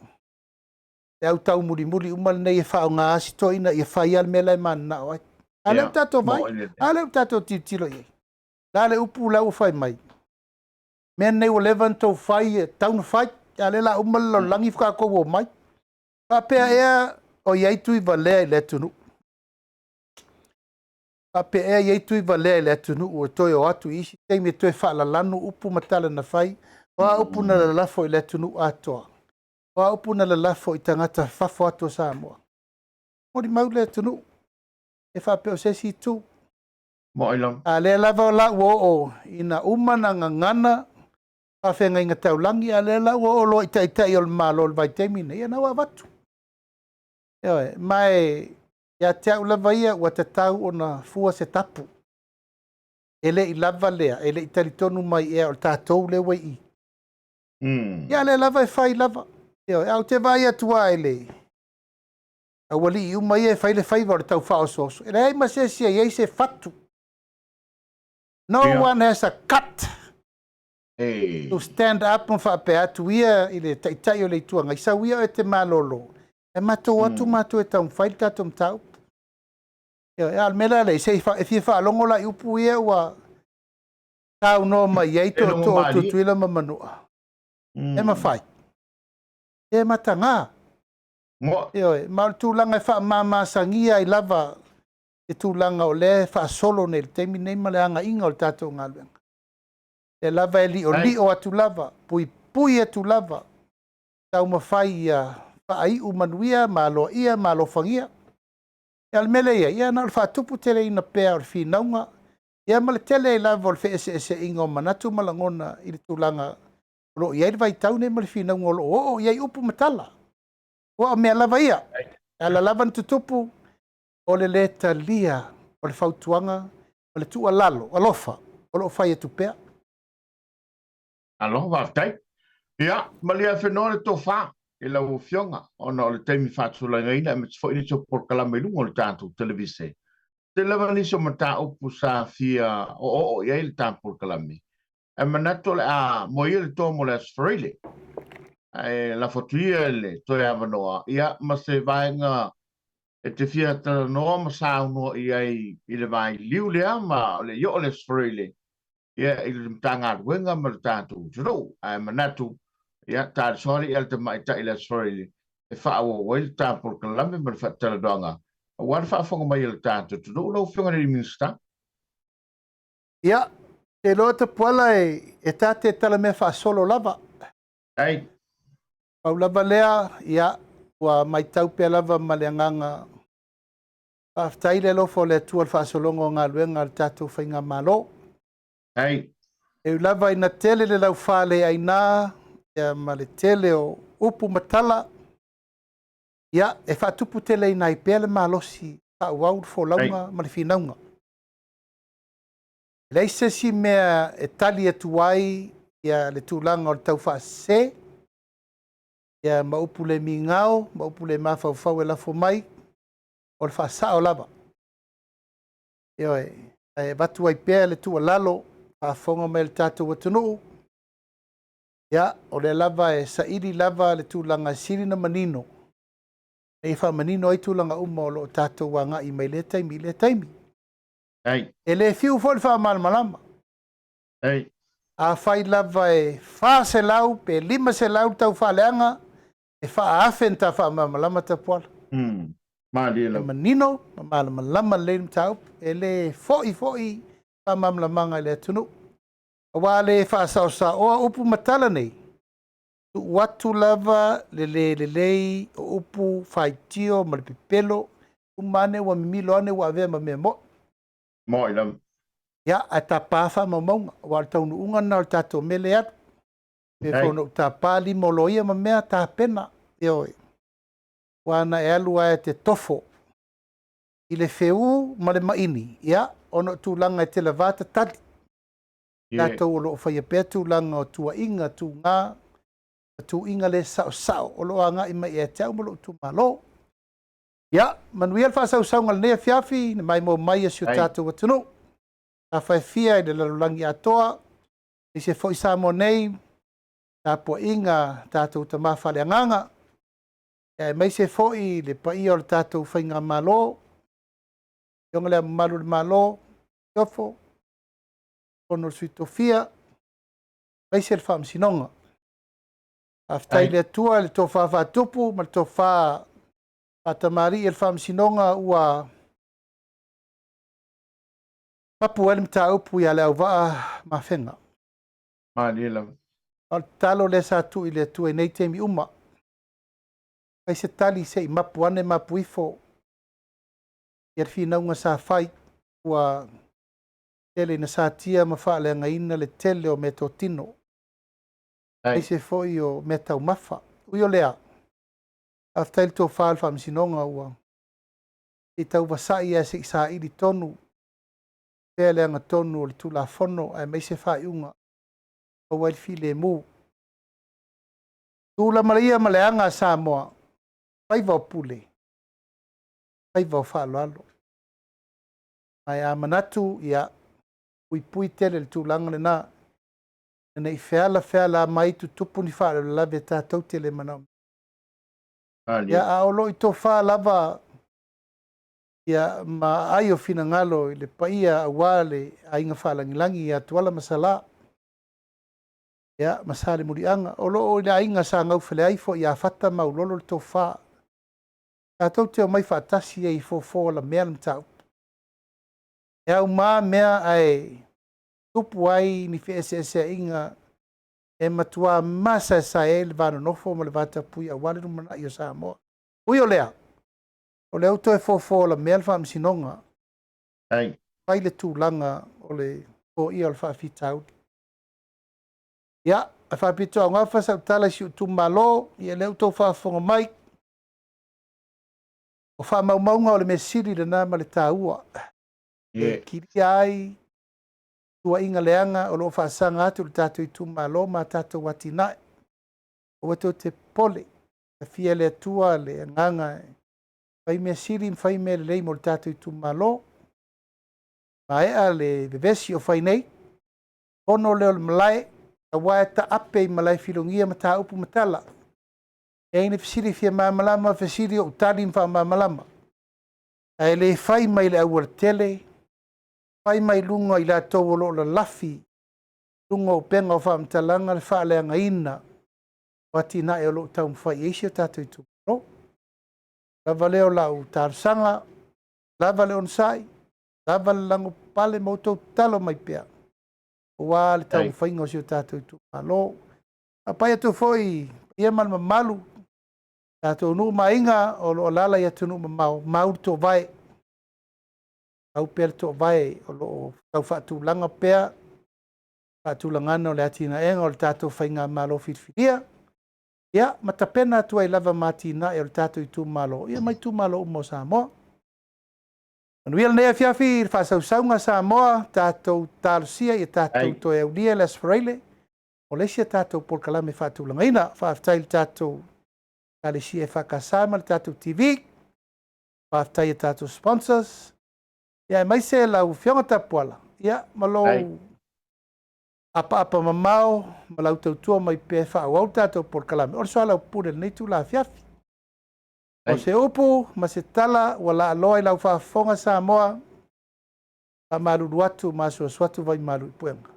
le au taumulimuli uma lenei e faaaoga si toeaina ia fai lava le mea la e mananao ai. A lea ua tatou vaai, a lea ua tatou tilotilo i ai. La le upu la ua fai mai, mea nei ua leva ona tou fai e tatau ona fai, a lea la uma le lalolagi faatoa tou omai. Faapea ea o i ai Tuivalea i le atunuu? Faapea ea e i ai Tuivalea i le atunuu e toe o atu i isi taimi e toe faalalanu upu ma tala na fai? O a upu na lalafo i le atunuu atoa? O a upu na lalafo i tagata fafo atu o Samoa? Molimau le atunuu e faapea o se isi itu. Mo'i lava. A lea lava la ua oo ina uma na gagana faafeagaiga taulagi, a lea la ua oo loa i taitai o le Malo i le vaitaimi lenei, ia na ua avatu. Ioe, ma e ia te au lava ia ua tatau ona fua se tapu. E le i lava lea, e le i talitonu mai ea o le tatou lea ua i i. Ia lea lava e fai lava. Ioe, ae ou te vaai atu lava i le aualii uma ia e fai le faiva o le tau faaosooso, e leai ma se isi e i ai se fatu. No one has a cut to stand up ma faapea atu ia i le Taitai o le Itu Agai, sau ia oe e te malolo, ae matou o atu matou e taumafai le tatou mataupu. Ioe, a o le mea la lea, se e fia faalogo la i upu ia ua saunoa mai ai tootoo o Tutuila ma Manua. E mafai. E mataga. Ioe, ma o le tulaga e faamamasagia ai lava le tulaga o lea e faasolo nei i le taimi nei ma le agaiga o le tatou galuega. Lea lava e liolio atu lava, puipui atu lava, taumafai ia faaiu manuia ma aloaia ma alofagia. Ia, o le mea lea e i ai, ia na o le faatuputeleina pea o le finauga, ia ma le tele ai lava o le feeseeseaiga o manatu ma lagona i le tulaga o lo o i ai le vaitau nei ma le finauga o lo o oo i ai upu ma tala. Aua o mea lava ia, e ala lava ona tutupu, o le lē talia o le fautuaga ma le tuualalo alofa o lo o fai atu pea. Alofa, faafetai. Ia, malie afenoa le tofa i lau Afioga ona o le taimi faatulagaina aemaise foi nisi o polokalame i luga o le tatou televise. Tele lava nisi o mataupu sa fia oooo i ai le ta polokalame, ae manatu o le a moe ia le toa mo le Aso Faraile. Ae lafo atu ia le toe avanoa, ia, ma se vaega e te fia talanoa ma saunoa i ai i le vailiu lea ma le i oo le Aso Faraile, ia, i le Matagaluega ma le tatou atunuu. Ae manatu, ia, talisoa alii a le tamaitai i le Aso Faraile e faaauau ai le ta polokalame ma le faatalanoaga aua le faafofoga mai a le tatou atunuu. Lau Afioga i le Minisita. Ia, te iloa Tapuala e ta te talamea faasolo lava. Ai. Pau lava lea, ia, ua matau pea lava ma le agaga faafetai le alofa o le Atua i le faasologa o galuega a le tatou faigamalo. Ai. E ui lava ina tele le laufale aina ia, ma le tele o upu ma tala, ia, e faatuputeleina ai pea le malosi faaauau le folauga ma le finauga. E leai se isi mea e tali atu ai ia le tulaga o le taufaasese ia ma upu le migao ma upu le mafaufau e lafo mai, o le faasao lava. Ioe, ae avatu ai pea le tuualalo faafofoga mai le tatou atunuu, ia, o lea lava e saili lava le tulaga e sili ona manino, e faamanino ai tulaga uma o lo o tatou agai mai lea taimi i lea taimi. Ai. E le fiu foi le faamalamalama. Ai. Afai lava e 400 pe 500 tau faaleaga, e faaafe na ta faamalamalama Tapuala. Malie E lava. manino ma malamalama lelei le mataupu. E le foi foi faamalamalamaga i le atunuu. Aua le faasaosaoa upu ma tala nei, tuu atu lava le le lelei o upu faitio ma le pepelo, uma ane ua mimilo ane ua avea ma mea mo'i. Mo'i lava. Ia, ae tapa faamaumauga, aua o le taunuuga lena o le tatou mea lea e alu. Pe Ai. foi ona ou tapa lima o loia ma mea tapena. Ioe. Aua na e alu lava e te tofo i le feū ma le maini, ia, ona o tulaga e televā tatali. Tatou o lo o faia pea tulaga o tuuaiga tuga ma tuuiga le saosao o lo o agai mai ia te au ma lou itumalo. Ia, manuia le faasausauga o lenei afiafi, na maimoa mai e si o tatou atunuu. Tafa e fia i le lalolagi atoa, aemaise foi Samoa nei, tapuaiga a tatou tama faaleagaga, aemaise foi le paia o le tatou faigamalo, Afioga i Le Ao Mamalu o le Malo, Masiofo, Fono a Sui Tofia, aemaise le Faamasinoga. Faafetai i le Atua i le tofa faatupu ma le tofa faatamalii e le Faamasinoga ua mapu ai le mataupu ia Leauvaa Mafega. Malie lava. O le tatalo lea sa tuu i le Atua i nei taimi uma, fai se tali se i mapu ane mapu ifo ia le finauga sa fai, ua tele ina satia ma faaleagaina le tele o meatotino, aemaise foi o meataumafa. Ui o lea, faafetai i le tofa o le Faamasinoga ua se i tauvasai ae se i saili tonu pea le agatonu o le Tulafono aemaise faaiuga maua ai le filemu. Tulamalaia ma le aga a Samoa, faiva o pule, faiva o faaaloalo. Ae a manatu, ia, puipui tele le tulaga lena, ina ne i feala feala mai tutupu ni faalavelave tatou te le manaomia. Ia, a o lo o i tofa lava ia ma aai o finagalo i le paia aua le aiga faalagilagi ia Tuala ma Salã, ia, ma Salemuliaga. O lo o i le aiga sa gaufale ai foi ia Fata ma Aulolo le tofa. Tatou te omai faatasi ai i fofo alamea le mataupu. E auma mea ae tupu ai ni feeseeseaiga e matua masaesae ai le va nonofo ma le va tapuia aua le lumanai o Samoa. Ui o lea, o lea ua toe fofo alamea le Faamasinoga. Fai le tulaga o le foia o le faafitauli. Ia, ae faapitoaugafa sau tala i si ou itumalo, ia lea ua outou faafofoga mai. O faamaumauga o le mea sili lena ma le taua. E kilia ai tuuaiga leaga o lo o faasaga atu i le tatou itumalo ma tatou atinae. Aua tou te popole, tafia e le Atua le agaga e fai mea sili ma fai mea lelei mo le tatou itumalo. Maea le vevesi o fai nei, fono lea o le malae, aua e taape i malae filogia mataupu ma tala. E ai ni fesili fia malamalama, fesili ou tali ma faamalamalama. Ae le fai mai le aualatele, fai mai luga i latou o lo o lalafi, luga o upega o faamatalaga le faaleagaina o atinae o lo o taumafai i ai si o tatou itumalo. Lava lea o lau talosaga, lava le onosai, lava le lagopale ma outou tatalo mai pea, aua le taumafaiga o si o tatou itumalo. Faapai atu foi ia ma le mamalu, tatou nuu ma aiga o lo o alaala i atunuu mamao, mau le toovae, mau pea le toovae o lo o tau faatulaga pea faatulagana o le atinaega o le tatou faigamalo filifilia, ia ma tapena atu ai lava ma atinae o le tatou itumalo, ia ma itumalo uma o Samoa. Manuia lenei afiafi i le faasausauga Samoa, tatou talosia ia tatou toe aulia le Aso Faraile o le isi a tatou polokalame faatulagaina. Faafetai i le tatou Ekalesia EFKS ma le tatou TV, faafetai i tatou sponsors, ia aemaise lau Afioga Tapuala, ia ma lou apaapa mamao ma lau tautua mai pea e faaauau le tatou polokalame. O le soalaupule i lenei itula afiafi. O se upu ma se tala ua laaloa i lau faafofoga Samoa, faamalulu atu ma asuasu atu vaimalu i puega.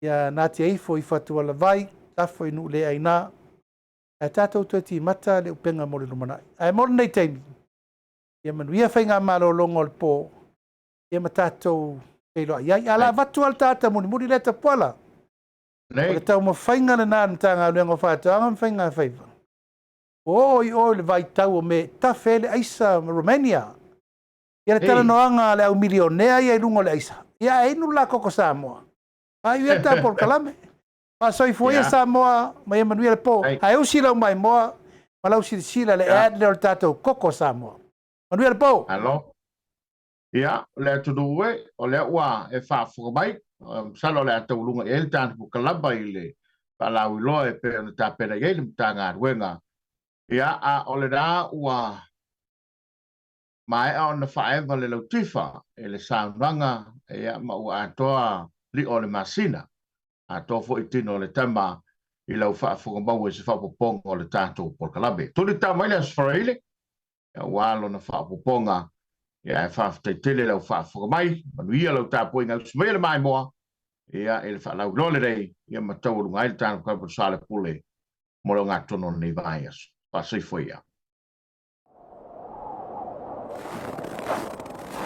Ia natia ifo i fatualavai, lafo i nuu le aina, ae tatou toe timata le upega mo le lumanai. Ae mo lenei taimi, ia manuia faigamalologa o le po, ia ma tatou feiloai ai. A la avatu lava le taata mulimuli lea Tapuala. O le taumafaiga lena a le Matagaluega o Faatoaga ma Faiga Faiva, ua oo i o i le vaitau o mea e tafe ai le aisa ma Romania. Ia le talanoaga a le au milionea ia i luga o le aisa, ia ae inu le la koko Samoa. Faaiu ia le ta polokalame. Faasoifua ia Samoa ma ia manuia le po. Ae usi lau maimoa ma lau silasila le ad lea o le tatou koko Samoa. Manuia le po. Alo. Ia, le atunuu e, o lea ua e faafofoga mai. Masalo o le a taualuga i ai le tatou kalaba i le faalauiloa e pei ona tapena i ai le Matagaluega. Ia, a o lena ua maea ona faaeva le lautifa i le saunoaga, ia, ma ua atoa lio o le masina, atoa foi tino o le tama i lau faafofoga maua i se faaopoopoga o le tatou polokalame. Tuli tau mai le Aso Faraile aua lona faaopoopoga, ia, ae faafetai tele lau faafofoga mai. Manuia lau tapuaiga usi maia le maimoa, ia, i le faalauiloa lenei, ia, ma taualuga ai le tatou kalaba Soalepule mo le ogatotonu o lenei vaiaso. Faasoifua ia.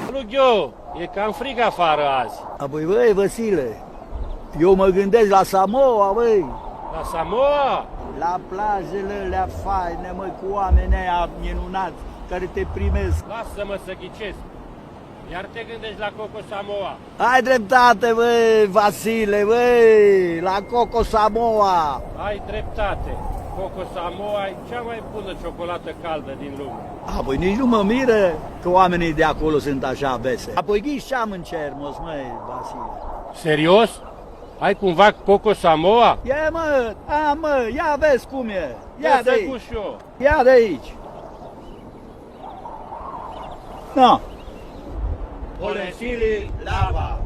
Salut, Ghio! E cam frig afară azi. Apoi, băi, Vasile, eu mă gândesc la Samoa, băi. La Samoa? La plajele alea faine, măi, cu oamenii aia minunați care te primesc. Lasă-mă să ghicesc. Iar te gândești la Coco Samoa. Ai dreptate, băi, Vasile, băi, la Coco Samoa. Ai dreptate. Coco Samoa e cea mai bună ciocolată caldă din lume. Apoi nici nu mă miră că oamenii de acolo sunt așa bese. Apoi ghiși ce am în cermos, măi, Vasile. Serios? Ai cumva Coco Samoa? E, mă, a, mă, ia vezi cum e. Ia de Ia să aici. gust și eu. Ia de aici. No. Olesili lava.